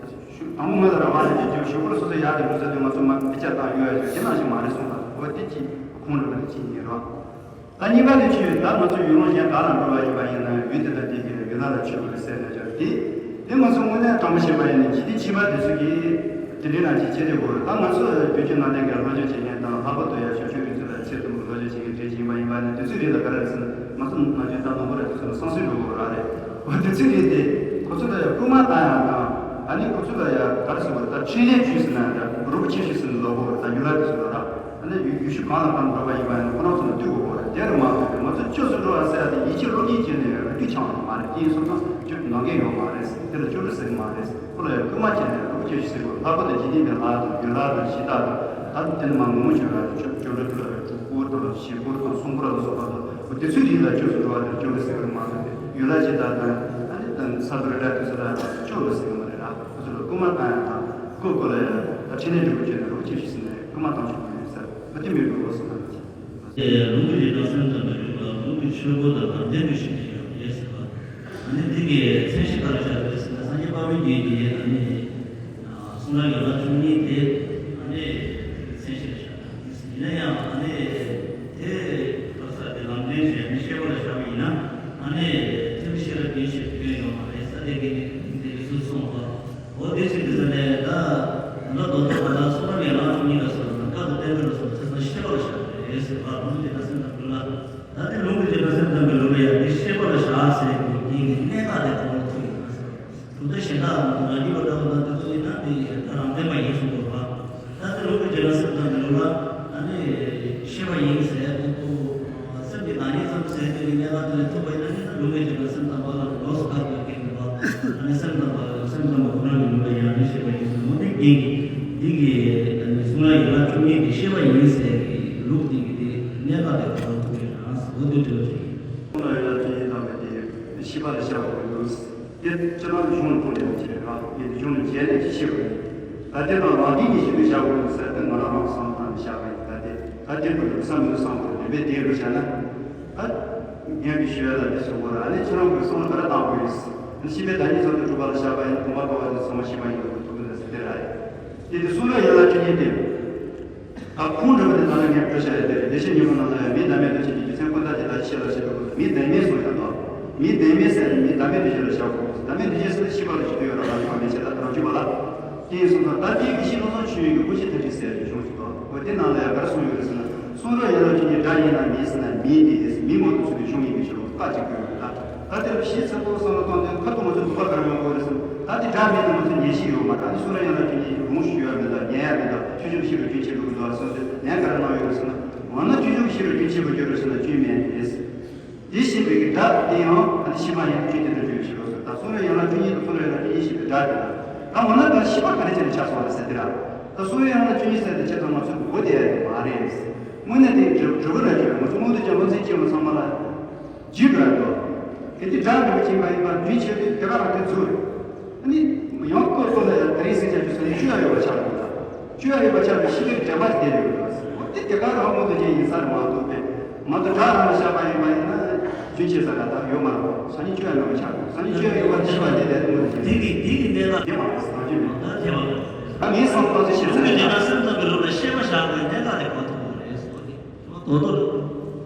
དང་པོ་ང་ལ་རེ་བ་ལས་ཀྱི་རྒྱུ་ཞུ་སྐོར་སོ་སོ་ཡག་དེ་འགྲོ་ཚར་དུས་ང་ཚོ་མ་དཔེ་ཆ་བཏང་ཡོད་ཡ་ཞིག་དེ་ནང་བཞིན་མ་རེད་གསུངས་པ་འོ་དེ་གཅིག་ཁོང་ལ་མ་རེད་གཅིག་ཡིན་རོགས། ད་གཉིས་པ་དེ་ཆོས་ད་ང་ཚོ་ཡུལ་ལུང་གཞན་ག་ལ་འགྲོ་བ་ཡིན་པ་ཡིན་ན་ཡུལ་དེ་དང་དེ་གའི་ཡུལ་ལྷ་ལ་མཆོད་དགོས་རེད་ཟེར་ནས་ཀྱང་དེ། དེ་ང་ཚོ་དངོས་གནས་དྲང་པོ་བཤད་པ་ཡིན་ན་འཇིག་རྟེན་ཕྱི་པ་དེ་ཚོ་གིས་དེ་འདྲའི་ནང་བཞིན་བྱེད་བསྡད་དགོས་རེད། ད་ང་ཚོ་བོད་བརྒྱུད་ནང་བསྟན་གྱི་སློབ་སྦྱོང་བྱེད་མཁན་དང་ལྷག་པར་དུ་ཡང་ཞབས་ཞུ་རིགས་ཚོ་ལ་ཆེད་དུ་སློབ་སྦྱོང་བྱེད་མཁན་གྲས་ཤིག་ཡིན་པ་ཡིན་པ་ནི་དེ་ཚོའི་རིགས་ལ་ག་རེ་རེད་ཟེར་ན་ང་ཚོ་ནང་བཞིན་ད་ནོར་བུ་ར་དེ་ཚོ་ལ་བསམ་ཚུལ་འགྲོ་དགོས་ར་རེད། འོ་དེ་ཚོའི་རིགས་དེ་ཁོ་ཚོ་ལ་ཡང་སྐུལ་མ་བཏང་ཡག་དང་ཨ་ནི་ཁོ་ཚོ་ལ་ཡང་ག་རེ་ཟེར་དགོས་རེད། ད་འཕྲིན་ལས་ཞུས་ཟེར་ན་ཡང་འདྲ་རིན་པོ་ཆེ་ཞུས་ཟེར་ན་ལོག་དགོས་རེད། ད་ཡུལ་ལྷ་དེ་ཚོ་ལ་ར། ཡུལ་ཡུལ་ཤུལ་གང་ལ་གང་འགྲོ་བ་ཡིན་པ་ཡིན་ན། ཁོ་རང་ཚོ་ལ་ལྟོས་དགོས་པ་རེད། དེ་རུ་མ་ལྟོས་པའི་ང་ཚོ་བཅོས་སུ་འགྲོ་བ་ཟེར་ཡ་དེ་ཡིད་ཆེས་བློ་སྐྱེད་བྱས་ནས་རེ་ལྟོས་འཆང་བ་མ་རེད། དེ་ཡིན་སོང་ཙང་བཅོས་ནང་འགལ་ཡོད་མ་རེད། དེ་ལ་བཅོས་སྒྲིག་ཟེར་གི་མ་རེད། ཁོ་ལ་ཡང་སྐུལ་མ་བྱས་ནས་རོགས་བྱེད་ཤིག་ཟེར་དགོས། ལྷག་པར་དུ་འཇིག་རྟེན་པའི་ལྷ་དང་རྒྱུ་ལྷ་དང་གཞི་བདག་དང་། ད་དེ་ནི་མ་ངོ་མ་བཅོས་ར་བཅོས་སྒྲིག་ལ་དྲུག་སྐོར་དང་བཞི་སྐོར་དང་གསུམ་སྐོར་ལ་སོགས་པ་དང་། འོ་དེ་ཚོའི་རིགས་ལ་བཅོས་སུ་འགྲོ་བ་དེ་བཅོས་སྒྲིག་ཟེར་གི་མ་གཏོགས། དེ་ཡུལ་ལྷ་གཞི་བདག་དང་ཨ་ནི་དང་ས་རྡོ་རི་བྲག་དེ་ཚོ་ལ་བཅོས་སྒྲིག་ཟེར་གི་མ་རེད་ར། ཁོ་ཚོ་ལ་སྐུལ་མ་བཏང་ཡ་དང་། ཁོ་ཁོ་ལ་ཡང་ད་འཕྲིན་ལས་སྒྲིག་པོ་བྱས་ནས་རོགས་བྱེད་ཤིག་ཟེར་ནས་སྐུལ་མ་བཏང་ཆོག་གི་ཡོད་ཟེར། ཨ་དེ་མི་འགྲོ་བ་སོང་ན། ལུང་གི་རྗེ་བྲག་སེམས་ཙམ་པའི་ལུགས་ལ་ལུང་གི་ཆོས་སྒོ་དང་ལམ་བདེན་པའི་ཤེས་བྱ་ཡོད་ཟེར་བ། ཨ་ནི་འདི་གི་མཚན་གཞི་ག་རེ་བཞག་ཡོད་ཟེར་ན། སངས་རྒྱས་དཔག་མེད་རྒྱན་གྱི་ཨ་ནི་གསུང་རབ་ཡན་ལག་བཅུ་གཉིས་དེ་ཨ་ནི་མཚན་གཞི་ལ་བཞག་ཡོད། ཡིན་ན་ཡང་ཨ་ནི་དེ་ག་ས་དེ་ལམ་བདེན་ཞེས་ཨ་ནི་བཤད་པ་ལ་བཞག་པ་ཡིན་ན། ཨ་ནི་ཐེག་པའི་ཤེས་རབ་རྒྱན་ཞེས་སྐྱོན་ཡོད་མ་རེད་ས། དེ་གི་ནི་དེ་ཡིག་གཟུགས་སོང་བ། འོ་དེ་ཞིག་གི་ཟེར་ནས་ད། ད་ལྟ་རྡོ་རྗེ་གང་ལ་གསུང་རབ་ཡན་ལག་བཅུ་གཉིས་ལ་སོགས་པ་དང་། བཀའ་དང་བསྟན་འགྲོ་ལ་སོགས་ཚད་མ་ཤེས་པ་ལ་བཞག་པ་རེད་ཟེར་བ། ལུང་གི་རྗེ་བྲག་སེམས་ཙམ་པའི་ལུགས་ལ། ད་དེ་ལུང་གི་རྗེ་བྲག་སེམས་ཙམ་པའི་ལུགས་ལ་ཡང་དེ་ཤེས་པ་ལ་བཞག་ཟེར་གྱི་རྒྱན་གྱི་གནད་འགག་དེ་གོང་དུ་ཐུག་ཡོད་ན་ཟེར། གྲུབ་མཐའ་གཞན་དག་མ་གཏོགས་ང་རྒྱལ་བ་ལྟ་བུ་དང་དེ་ཚོ་ཡིན་ན་དེ་ཡི་ད་རང་བདེན་པ་ཡིན་གསུངས་དགོས་པ། ད་དེ་ལུང་གི་རྗེ་བྲག་སེམས་ཙམ་པའི་ལུགས་ལ་ཨ་ནི་ཤེས་པ་ཡིན་ཟེར་དེ་ཚོ། སེམས་ཀྱི་བདག་ཉིད་ཙམ་ཟད་དེ་ནི་གནས་སྐབས་དེ་ལས་ཐུབ་པ་ཡིན་ན། དེ་ལ་ལུང་གི་རྗེ་བྲག་སེམས་ཙམ་པ་ལ་ལོགས་སུ་བཀག་པའི་རྐྱེན་མེད་པ། ཨ་ནི་སེམས་ཙམ་པ་ལ་སེམས་ཙམ་པ་ཁོ་རང་གི་ལུགས་ལ་ཡང་ནི་ཤེས་པ་ཡིན་ཟེར། འོ་དེ་རྐྱེན་གྱིས་འདི་གི་གསུང་རབ་ཡན་ལག་བཅུ་གཉིས་ཀྱི་ཤེས་པ་ཡིན་ཟེར་གྱི་ལུགས་འདི་གི་དེ་གནད་འགག་དེ་གོ་ར་ཐུབ་ཀྱི་རེད། འོ་དེ་འདྲ་བ་ཞིག་ཡིན། གསུང་རབ་ཡན་ལག་བཅུ་གཉིས་དང་པོ་དེ་ཤེས་པ་ལ་བྱ་བ་ཡིན་ལུགས། དེ་སྤྱིར་བཏང་གཞུང་ལ་གཏོང་བྱས་པ་ཅིག་རེད་བ། ངས་འདི་གཞུང་ལ་མཇལ་ནས་ཅི་ཤེས་པ་ཡིན། ད་དེ་དང་ལམ་འདི་ཉིད་ཞིག་ཏུ་བཞག་དགོས་ཟེར་ཏེ་ང་རང་རང་བསམ་བཏང་ནས་བཞག་པ་ཡིན། ད་དེ་ད་དེ་ཀུན་ཏུ་བསམ་མི་བསམ་དགོས་རེད་པས། དེ་རུ་བཞག་ན་ད་སྙན་པའི་ཞུ་ཡ་ལ་དེ་སོང་བ་ར། ཨ་ནི་ཁྱེད་རང་གིས་གསུང་ལ་ག་རེ་བཏང་དགོས་ཡིན། ཤེས་པའི་བདག་ཉིད་ཙམ་དུ་གྲུབ་པ་ལ་བཞག་པ་ཡིན། དགོངས་པ་རྟོགས་པ་དེ་ཚང་མ་ཤེས་པ་ཡིན་དགོས་ཐུག་གི་རེད་ཟེར་དེ་ར་ཡིན། དེ་དེ་གསུང་རབ་ཡན་ལག་བཅུ་གཉིས་ཏེ། ད་ཁུངས་འདྲ་བ་དེ་ད་ལྟ་ངས་བཀོད་བཞག་ཡོད་དེ། བདེ་གཤེགས་སྙིང་པོ་ནང་ལ་ཡང་མི་བདག་མེད་རྡོ་རྗེ་གི་རྒྱུ་མཚན་ཀུན་བཏགས་ཀྱི་བདག་ཅེས་བཤད་ལ་བཤད་པའི་སྐབས་སུ་མི་བདག་མེད་གསུངས་ཡོད་དོ། མི་བདག་མེད་ཟེར་ནས་མི་བདག་མེད་རྡོ་རྗེ་ལ་བཞག་དགོས། བདག་མེད་རྡོ་རྗེ་ཟེར་ན་ཤེས་པ་ལ་བྱེད་དུ་ཡོད་ར། རང་བྱུང་བ་མེད་ཅེས་ད་རང་བྱུང་བ་ལ། དེ་ཡིན་སོང་ཙང་ད་དེའི་གི་ཤེས་རྟོགས་སོགས་ཆོས་ཉིད་ཀྱི་སྐུ་ཕྱིར་ཐལ་འགྱུར་ཟེར་བའི་གཞུང་ཞིག་འདུག་འོ་དེ་ནང་ལ་ཡང་ག་རེ་གསུངས་ཡོད་རེད་ཟེར་ན། གསུང་རབ་ཡན་ལག་བཅུ་གཉིས་སྒྲ་ཡིན་ན་མིན་ཟེར་ན་མིན་ཏེ། མིན་མོ་དུ་ཚུལ་གྱི་གཞུང་ཡིན་པའི་ཕྱིར་རོ། བཀའ་གཅིག་གྱུར་ཡོད་ད། ད་དེར་ཕྱིའི་ཚད་མཐོ་བསམ་བློ་བཏང་དུས་ཁ་ཐུག་ང་ཚོས་དུ་བ་ག་རེ་ཡོང་དགོས་རེད་ཟེར་ན། ད་དེ་སྒྲ་མིན་ན་ང་ཚོས་ཉན་ཤེས་ཡོད་མ་རེད། ཨ་ནི་གསུང་རབ་ཡན་ལག་བཅུ་གཉིས་ལུང་ཞུ་ཡ་མི་འདུག་ཉན་ཡ་མི་འདུག་ཆོས་འབྱུང་ཤེས་པའི་རྒྱུན་ཆད་འགྲོ་གི་འདུག་ཟེར་དུས་ལན་ག་རེ་གནང་ཡོད་རེད་ཟེར་ན། འོ་ན་ཆོས་འབྱུང་ཤེས་པའི་རྒྱུན་ཆད་པར་འགྱུར་རོ་ཟེར་ན་སྐྱོན་མེད་དེ། དེ་ཤེས་པའི་གི་སྒྲ་དེ་ཡང་ཨ་ནི་ཤེས་པ་ཡིན་ན་ཆོས་དེ་འདྲ་འགྲུབ་པའི་ཕྱིར་རོ་ཟེར། ད་གསུང་རབ་ཡན་ལག་བཅུ་གཉིས་དང་གསུང་རབ་ཡན་ལག་བཅུ་གཉིས་ཤེས་པའི་སྒྲ་དེ་ལ། ད་འོ་ན་དེ་ཤེས་པ་ག་རེ་བྱས་ནས་ཆགས་སོང་བ་རེད་ཟེར་དེ་ར། ད་གསུང་རབ་ཡན་ལག་བཅུ་གཉིས་ཟེར་དེ་ཁྱེད་ཚོ་ང་ཚོས་གོ་བདེ་ཡ་ཡོད་མ་རེད། དངོས་གནས་དེ་འབྲས་འབྲས་བུ་ར་ཅིག་ང་ཚོ་སྔོན་དུ་ཀྱང་བློ་འཛིན་སྐྱེས་པ་ཚང་མ་ལ་བརྗེད་འགྲོ་ཡ་འདུག་གལ་ཏེ་སྒྲ་འདྲ་བོ་ཅིག་མ་ཡིན་པར་རྒྱུན་ཆད་དུས་དེ་ག་རང་དེ་ཚུར། ཨ་ནི་ཡང་བསྐོར་བསྐོར་ལ་ཡང་དེ་རིང་སྲིད་ཆགས་ཀྱི་སོ་ནི་བཅོས་ཡ་ཡོད་པ་ཆགས་འདུག་ད་བཅོས་ཡ་ཡོད་པ་ཆགས་པའི་ཤེས་པའི་འདྲེན་པ་ཅིག་དེ་ཡོད་རེད། འོ་དེ་དེ་ག་རང་སྔོན་དུ་ཅན་ཡིན་ས་རེད་མ་གཏོགས་པས། མ་གཏོགས་སྒྲ་རང་ལ་བཞག་པ་ཡིན་པ་ཡིན་ན་རྒྱུན་ཆད་ས་ར་ད་ཡོད་མ་རེད། སང་ཉིན་བཅོས་ཡ་མེད་པ་ཆགས་འདུག་སང་ཉིན་བཅོས་ཡ་ཡོད་པ་ཤེས་པ་དེ་དེ་སྔོན་དུ་ཅན་དེ་གི་དེ་གི་གནས་སྟངས་དེ་མ་རེད། སང་ཉིན་མ་ད་ཐེ་བ་རེད། ད་ངའི་བསམ་སྟངས་ཅིག་བཤད་ས་རེད། ད་སེམས་ཙམ་གྱི་ལུགས་ལ་ཤེས་པ་བཞག་པའི་གནད་འགག་དེ་གོ་ཐུབ་པ་རེད་ཟེར་བ་དེ།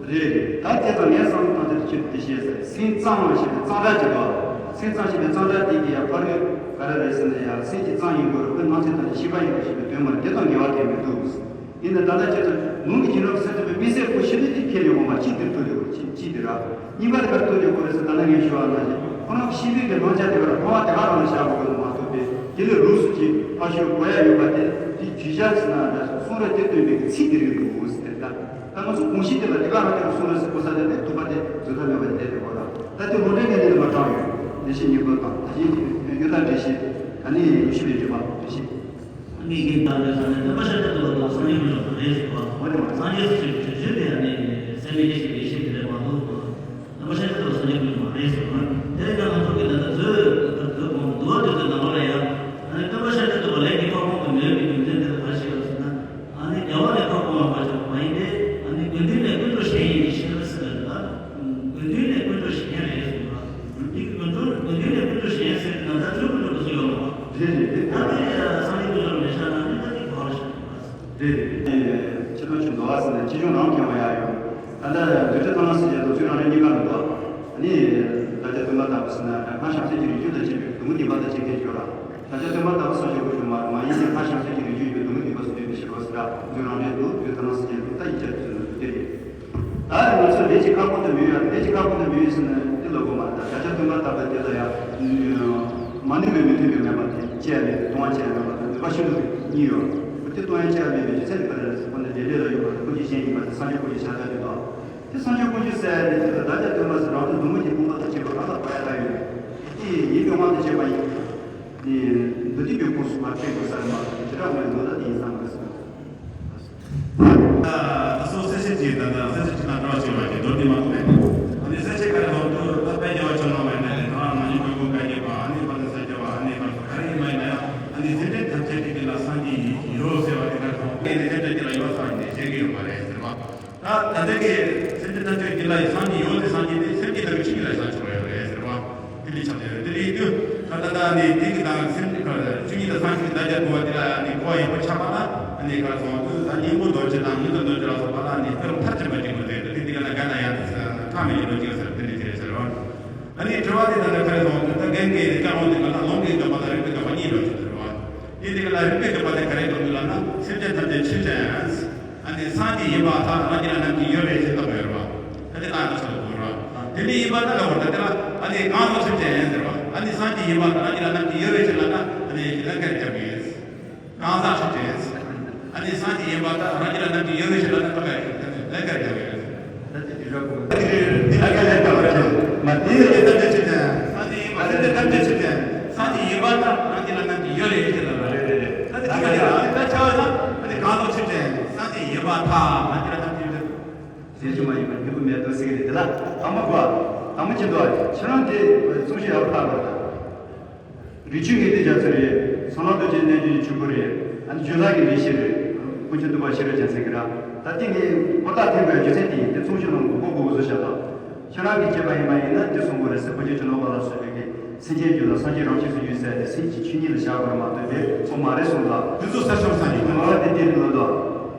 རེད་རེད། ད་དེ་ཙམ་ངས་བསམ་བློ་བཏང་དུས་ཁྱོད་དེ་བཤད་ཟེར། སེམས་ཙམ་ཞེས་པའི་གཙང་སྦྲ་ཅིག་འདུག་སེམས་ཙམ་ཞེས་པའི་གཙང་སྦྲ་དེ་གི་ཡང་ཕ་རོལ་ག་རེ་རེད་ཟེར་ན། ཡང་སེམས་ཀྱི་གཙང་ཡིན་དགོས་རེད། ཁོའི་ནང་ཚན་དང་ཤེས་པ་ཡིན་དགོས་ཞེས་པའི་དོན་མ་རེད། དེ་དང་འགལ་བ་གང་ཡང་མི་འདུག་ཡིན་ན་ད་ལྟ་ཁྱེད་ཚོ་ལུང་གི་བྱིན་རླབས་སེམས་ཙམ་པའི་དམིགས་བསལ་སྐུ་ཤེས་ནི་དེ་ཁས་ལེན་དགོས་མ་གཅིག་དེར་ཐུག་ཡོད་གཅིག་གཅིག་དེ་ར། གཉིས་པ་དེ་གར་ཐུག་ཡོད་དགོས་རེད་ཟེར། ད་ལྟ་ངས་ཞུ་བ་ནང་བཞིན་ཁོ་རང་གི་ཤེས་པའི་གི་བླང་བྱ་དེ་གར་མཐོང་བ་དེ་ག་རང་ལ་བཞག་དགོས་མ་གཏོགས་པས། དེ་ལས་ལུགས་སུ་ཅིག་ཕར་ཞོག་གོ་ཡ་ཡོད་པ་དེ་དེ་ཇི་བཞག་ཟེར་ན་གསུང་རབ་དེ་སྟོན་པའི་གི་ཚིག་དེ་རིགས་འདུག་ཟེར་ད། ད་ང་ཚོ་དགོངས་གཞི་དེ་ལ་དེ་ག་རང་དེ་ལ་གསུང་རབ་ཟེར་གོ་ས་དེ་ནི་ཐུབ་པ་དེ་རྫུན་ཐབས་མེད་པ་དེ་དེ་རེད་གོ་ད། ད་དེ་ལུང་འདྲེན་གནས་འདི་ལ་མ་དྲངས་ཡོད། བདེ་གཤེགས་སྙིང་པོ་དང་ད་གིན་གཡུ་སྟག་འགྲེལ་བཤད། ད་ནི་ཡེ་ཤེས་པའི་འགྲེལ་པ་འགྲེལ་བཤད། དམིགས་ཡུལ་དང་འདོད་ས་ནི་སྟོན་པ་ཤཱཀྱ་ཐུབ་པ་དང་སངས་རྒྱས་དངོས་གྲུབ་རེད་ཟེར་བ། འོ་དེ་མ་རེད། སངས་རྒྱས་སུ་ཞུགས་པའི་དུས་ཚོད་དེ་ཡང་ནི་སེམས་མེད་ཡེ་ཤེས་པའི་ཡེ་ཤེས་དེ་རེད་མ་གཏོགས། སྟོན་པ་ཤཱཀྱ་ཐུབ་པ་སངས་རྒྱས་དངོས་གྲུབ་མ་རེད་ཟེར་བ། དེ་ཡང་ང་ཚོ་གི་ད་ལྟ་མཛོད་མཛོད་གོང་འདུལ་བ་དེ་ཚོའི་ནང་ལ་ཡང་། ཨ་ནི་སྟོན་པ་ཤཱཀྱ་ཐུབ་པ་ལས་ཀྱི་ཁ་སྐོང་དུ་མོས་པའི་རྒྱུ་མཚན་དེ་ལ་ག་རེ་བཤད་ཡོད་ཟེར་ན། ཨ་ནི་རྒྱལ་བ་ལས་ཁ་སྐོང་བ་མ་ཆགས་པ་ཡིན་ཏེ། ཨ་ནི་དགེ་འདུན་ལས་ཀུན་འགྲོ་གཞན་ཡིན་པའི་ཕྱིར་ཟེར་བ་རེད་ད། དགེ་འདུན་ལས་ཀུན་འགྲོ་གཞན་རེད་ཟེར་བ། འདི་གི་ཀུན་འགྲོ་དགེ་འདུན་ལས་ཀུན་འགྲོ་གཞན་ཟེར་ན་ད་ཚུལ་ཀུན་འགྲོ་དུ་སུ་ཡོད་ལ། རེད་རེད་རེད། ད་དེ་སངས་རྒྱས་ཀུན་འགྲོ་མེད་ཤག་ན་ནི་ད་དེ་ག་རེ་ཤག་རེད། རེད་རེད། ཆེ་མཐོང་ཆེ་མདོ་བ་ཟེར་ན་ཆེ་ཆུང་རང་གི་ཡོང་ཡ་ཡོད། ད་ལྟ་རྡོ་རྗེ་ཐོབ་ལམ་ཟེར་ཡ་དང་ཚུལ་རང་རེ་གཉིས་ཀ་མི་འདུག་ཨ་ནི་བདག་ཅག་སྟོན་པ་ལྟ་བུ་ཟེར་ན་སྔར་བྱང་སེམས་ཀྱི་རིགས་རྒྱུད་དང་བཅས་པའི་སྡོམ་པ་བདེན་པ་དང་བཅས་མཁན་ཡོད་ར། བདག་ཅག་སྟོན་པ་ལྟ་བུ་སངས་རྒྱས་དགོས་ཀྱི་མ་རེད། མ་ཡིན་ཏེ་སྔར་བྱང་སེམས་ཀྱི་རིགས་རྒྱུད་ཡོད་པའི་སྡོམ་པ་བདེན་པ་སོགས་ཡོད་པའི་ཕྱིར་རོ་ཟེར་ར། ཚུལ་རང་རེ་འདུག་རྡོ་རྗེ་ཐོབ་ལམ་ཟེར་ཡ་འདུག་ད་ཡིག་ཆ་དེ་ཚོ་ནང་དུ་དེ་རེད། ད་ང་ཚོ་ལས་ཀྱི་ཁ་སྐོང་དུ་མི་ཡོད། ལས་ཀྱི་ཁ་སྐོང་དུ་མི་ཡོད་ཟེར་ན་འདི་ལ་གོ་མ་རེད། ད་བདག་ཅག་སྟོན་པ་ལྟ་བུ་དེ་ལ་ཡང་མ་ནུས་པའི་མི་མཐུན་པའི་མེད་པ་དེ་བཅས་མེད་པའི་ལྟུང་བ་བཅས་མེད་པ་དང་ནུས་པ་ཤིན་ཏུ་གཉིས་ཡོད། དེ་སྟོང་ཡང་བཅས་པ་མེད་པའི་རྒྱུ་མཚན་དེ་ག་རེ་རེད་ཟེར། ཁོ་འདི་འབྲས་དོད་ལ་ཡོད་པ་དང་ཀུན་གཞི་གཞན་ཡིན་པ་དེ་སངས་རྒྱས་ཀུན་གཞི་ཤ་སྟག་ཅིག་དང་། དེ་སངས་རྒྱས་ཀུན་གཞི་ཟེར་ཡ་དེ་ཅིག་ལ་བདག་ཅག་སྟོན་པ་ཟེར་རང་དོན་བདུད་མོ་གི་དཔུང་པ་དང་བཅས་པ་གང་ལ་གོ་ཡ་ད་ཡོད། དེ་ཡིན་པའི་དབང་དུ་བྱས་པ་ཡིན། ནི་མདོ་སྡེ་པའི་ཁོངས་སུ་མར་བསྐྱོད་དགོས་ས་རེད་མ་གཏོགས་བྱེ་བྲག་སྨྲ་བའི་མདོ་ལ་དེ་ཡིན་ས་མ་རེད་ཟེར། ད་སོ་སེ་ཤེས་ཀྱི་ད་ལྟ་སེ་ཤེས་ཀྱི་ན་འགྲོ་བྱེད་པ་ཀྱི་མདོ་སྡེ་མ་གཏོགས་མེད། ཨ་ནི་སེ་ཤེས་ག་རེ་ལོག་ཏུ་ད་དཔལ་རྒྱལ་བ་ཆོས་ནོར་བ་ཡིན་ན་ལས་ད་ང་ཉིད་མགོན་པོ་བཀའ་བརྒྱུད་པ་ཨ་ནི་པ་ད་ས་སྐྱ་བ་ཨ་ནི་པ་ག་རེ་ཡིན་མ་ཡིན་ན་ཡང་ཨ་ནི་སེམས་ཅན་ཐམས་ཅད་ཀྱི་དཀྱིལ་ལ་སངས་རྒྱས་ཡོད་ཟེར་བ་དེ་ག་རེ་སོང་སེམས་ཅན་ཐམས་ཅད་ཀྱི་དཀྱིལ་ལ་ཡོད་ས་ནས་བཤད་ཀྱི་ཡོད་པ་རེད་ཟེར་བ། ད་ད་ལྟ་གི་སེམས་ཅན་ཐམས་ཅད་ཀྱི་དཀྱིལ་ལ་ཡི་སངས་རྒྱས་ཡོད་དེ་སངས་རྒྱས་དེ་སེམས་ཀྱི་ལ་ཡི་ཆོས་ཀྱི་ལ་ཡི་སངས་ཆོག་ཡོད་རེད་ཟེར་བ། དེ་ལས་ཆགས་ཡོད་དེ་ལས་དུས་ད་ལྟ་ད་ནི་དེ་གི་དང་སེམས་ཀྱི་ཁར་ཆོས་ཀྱི་ལ་སངས་རྒྱས་ཀྱི་བདག་ཅག་དགོས་པ་དེ་ལ་ནི་གོ་བ་ཡག་པོ་ཆགས་པ་ལ་ནི་ག་རེ་སོང་དུས་ད་སྙིང་པོ་རྡོ་རྗེ་དང་མངོན་མཐོ་རྡོ་རྗེ་ལ་སོགས་པ་ལ་ནི་དཔེ་མཐར་ཕྱིན་པ་གཅིག་པུ་རེད། དེ་དེ་ག་ལ་ག་ན་ཡང་ཐག་མེད་ཀྱི་ལོ་རྒྱུས་ཟེར་དེ་འདྲ་ཅིག་རེད་ཟེར་བ། ཨ་ནི་དྲི་བ་དེ་ད་ལྟ་ག་རེ་སོང་དུས་ད་རྒན་གྱིས་ནི་སྐྱབས་འོང་དེ་ག་ལ་ལུང་གི་འགྱོད་པ་དང་རིགས་པའི་འགྱོད་པ་གཉིས་འགྲོ་ཆོག་ཟེར་བ། དེ་དེ་ག་ལ་རིགས་པའི་འགྱོད་པ་དེ་ག་རེ་འགྲོ་དགོས་ལབ་ན་སེམས་ཅན་ཐམས་ཅད་ཆོས་ཅན། ཨ་ནི་སངས་རྒྱས་ཡིན་པར་ཐལ། རང་རྒྱུད་ལ་ནམ་མཁའི་ཡུལ་རེད་ཅེས་བཏགས་པ་ཡོད་རེད་བ། ད་དེ་ལྟ་ན་ཆོག་དགོས་རེད་བ། དེ་ནི་ཡིན་པར་ཐལ་ལབ་པ་ད་དེ་ལ་ཨ་ནི་གང་ལ་སེམས་ཅན་ཟེར་བ། ཨ་ནི་སངས་རྒྱས་ཡིན་པར་ཐལ། རང་རྒྱུད་ལ་ནམ་མཁའི་ཡུལ་རེད་ཅེས་ལབ་ན་ཨ་ནི་ལན་ཁ་རྒྱབ་ཡིན། གང་ཟག་སེམས་ཅན་ཟེར། ཨ་ནི་སངས་རྒྱས་ཡིན་པར་ཐལ། རང་རྒྱུད་ལ་ནམ་མཁའི་ཡུལ་རེད་ཅེས་ལབ་ན་ད་ག་ལན་ཁ་རྒྱབ་ཡིན། ད་དེ་དེ་རེད་དེ་ལ་ཁ་ལན་རྒྱབ་པ་རེད། མ་དེ་ཡོད་ཀྱི་ཐམས་ཅད་ཆོས་ཅན། སངས་རྒྱས་ཡིན་པར་ཐལ། ཐམས་ཅད་ཆོས་ཅན། སངས་རྒྱས་ཡིན་པར་ཐལ། རང་རྒྱུད་ལ་ནམ་མཁའི་ཡུལ་རེད་ཅེས་ལབ་པ་རེད་རེད་རེད། ད་དེ་ག་ལ་ཡང་ད་ཆ་བ་ན་ཨ་ནི་གང་ཟག་ཆོས་ཅན། སངས་རྒྱས་ཡིན་པར་ཐལ། རང་རྒྱུད་ལ་ནམ་མཁའི་ཡུལ་རེད། ཟེར་རྒྱུ་མ་ཡིན་པར་མྱུ་གུ་མེད་དོ་ཟེར་གྱི་རེད། དེ་ལ་དང་པོ་གོ་དང་པོ་ཅི་འདུག་ཁྱེད་རང་དེ་གསུང་བཤད་ཡག་པོ་བཏང་བ་རེད། རི་ཆུ་ངེས་དེ་རྒྱ་མཚོ་རེད། བསོད་ནམས་རྡོ་རྗེ་རྣལ་འབྱོར་གྱི་ཆུ་བུར་རེད། ཨ་ནི་རྒྱུན་ལས་ཀྱི་ལས་བྱེད་རེད། དཀོན་མཆོག་གདུག་པ་ཤེས་རབ་རྒྱལ་མཚན་གྱི་ར། ད་ལྟའི་ངས་ཧོར་ཐག་འཐེན་དགོས་རྒྱུ་མཚན་དེ་ཡིན། དེ་ཚོང་ཆུ་ནང་མགོ་སྐོར་དགོས་བཟོ་བྱ་དང་། ཁྱེད་རང་གིས་བྱས་པ་ཡིན་པ་ཡིན་ན་དེ་གསུང་དགོས་རེད་ཟེར་བོད་ཀྱི་ཇོ་ནང་པ་ལ་སོགས་པའི་གི་སེམས་ཅན་རྒྱུད་ལ་སངས་རྒྱས་རང་ཆས་སུ་འགྱུར་ཟེར་ཏེ་སེམས་ཀྱི་ཆོས་ཉིད་ལ་བཞག་དགོས་རེད་མ་གཏོགས་དེ་ཚོ་མ་རེད་གསུངས་ལ། དེ་ཚོ་གསར་བྱུང་སངས་རྒྱས་ཀྱི་ངོ་བོ་དེ་དེ་རེད་ལོ་དོ།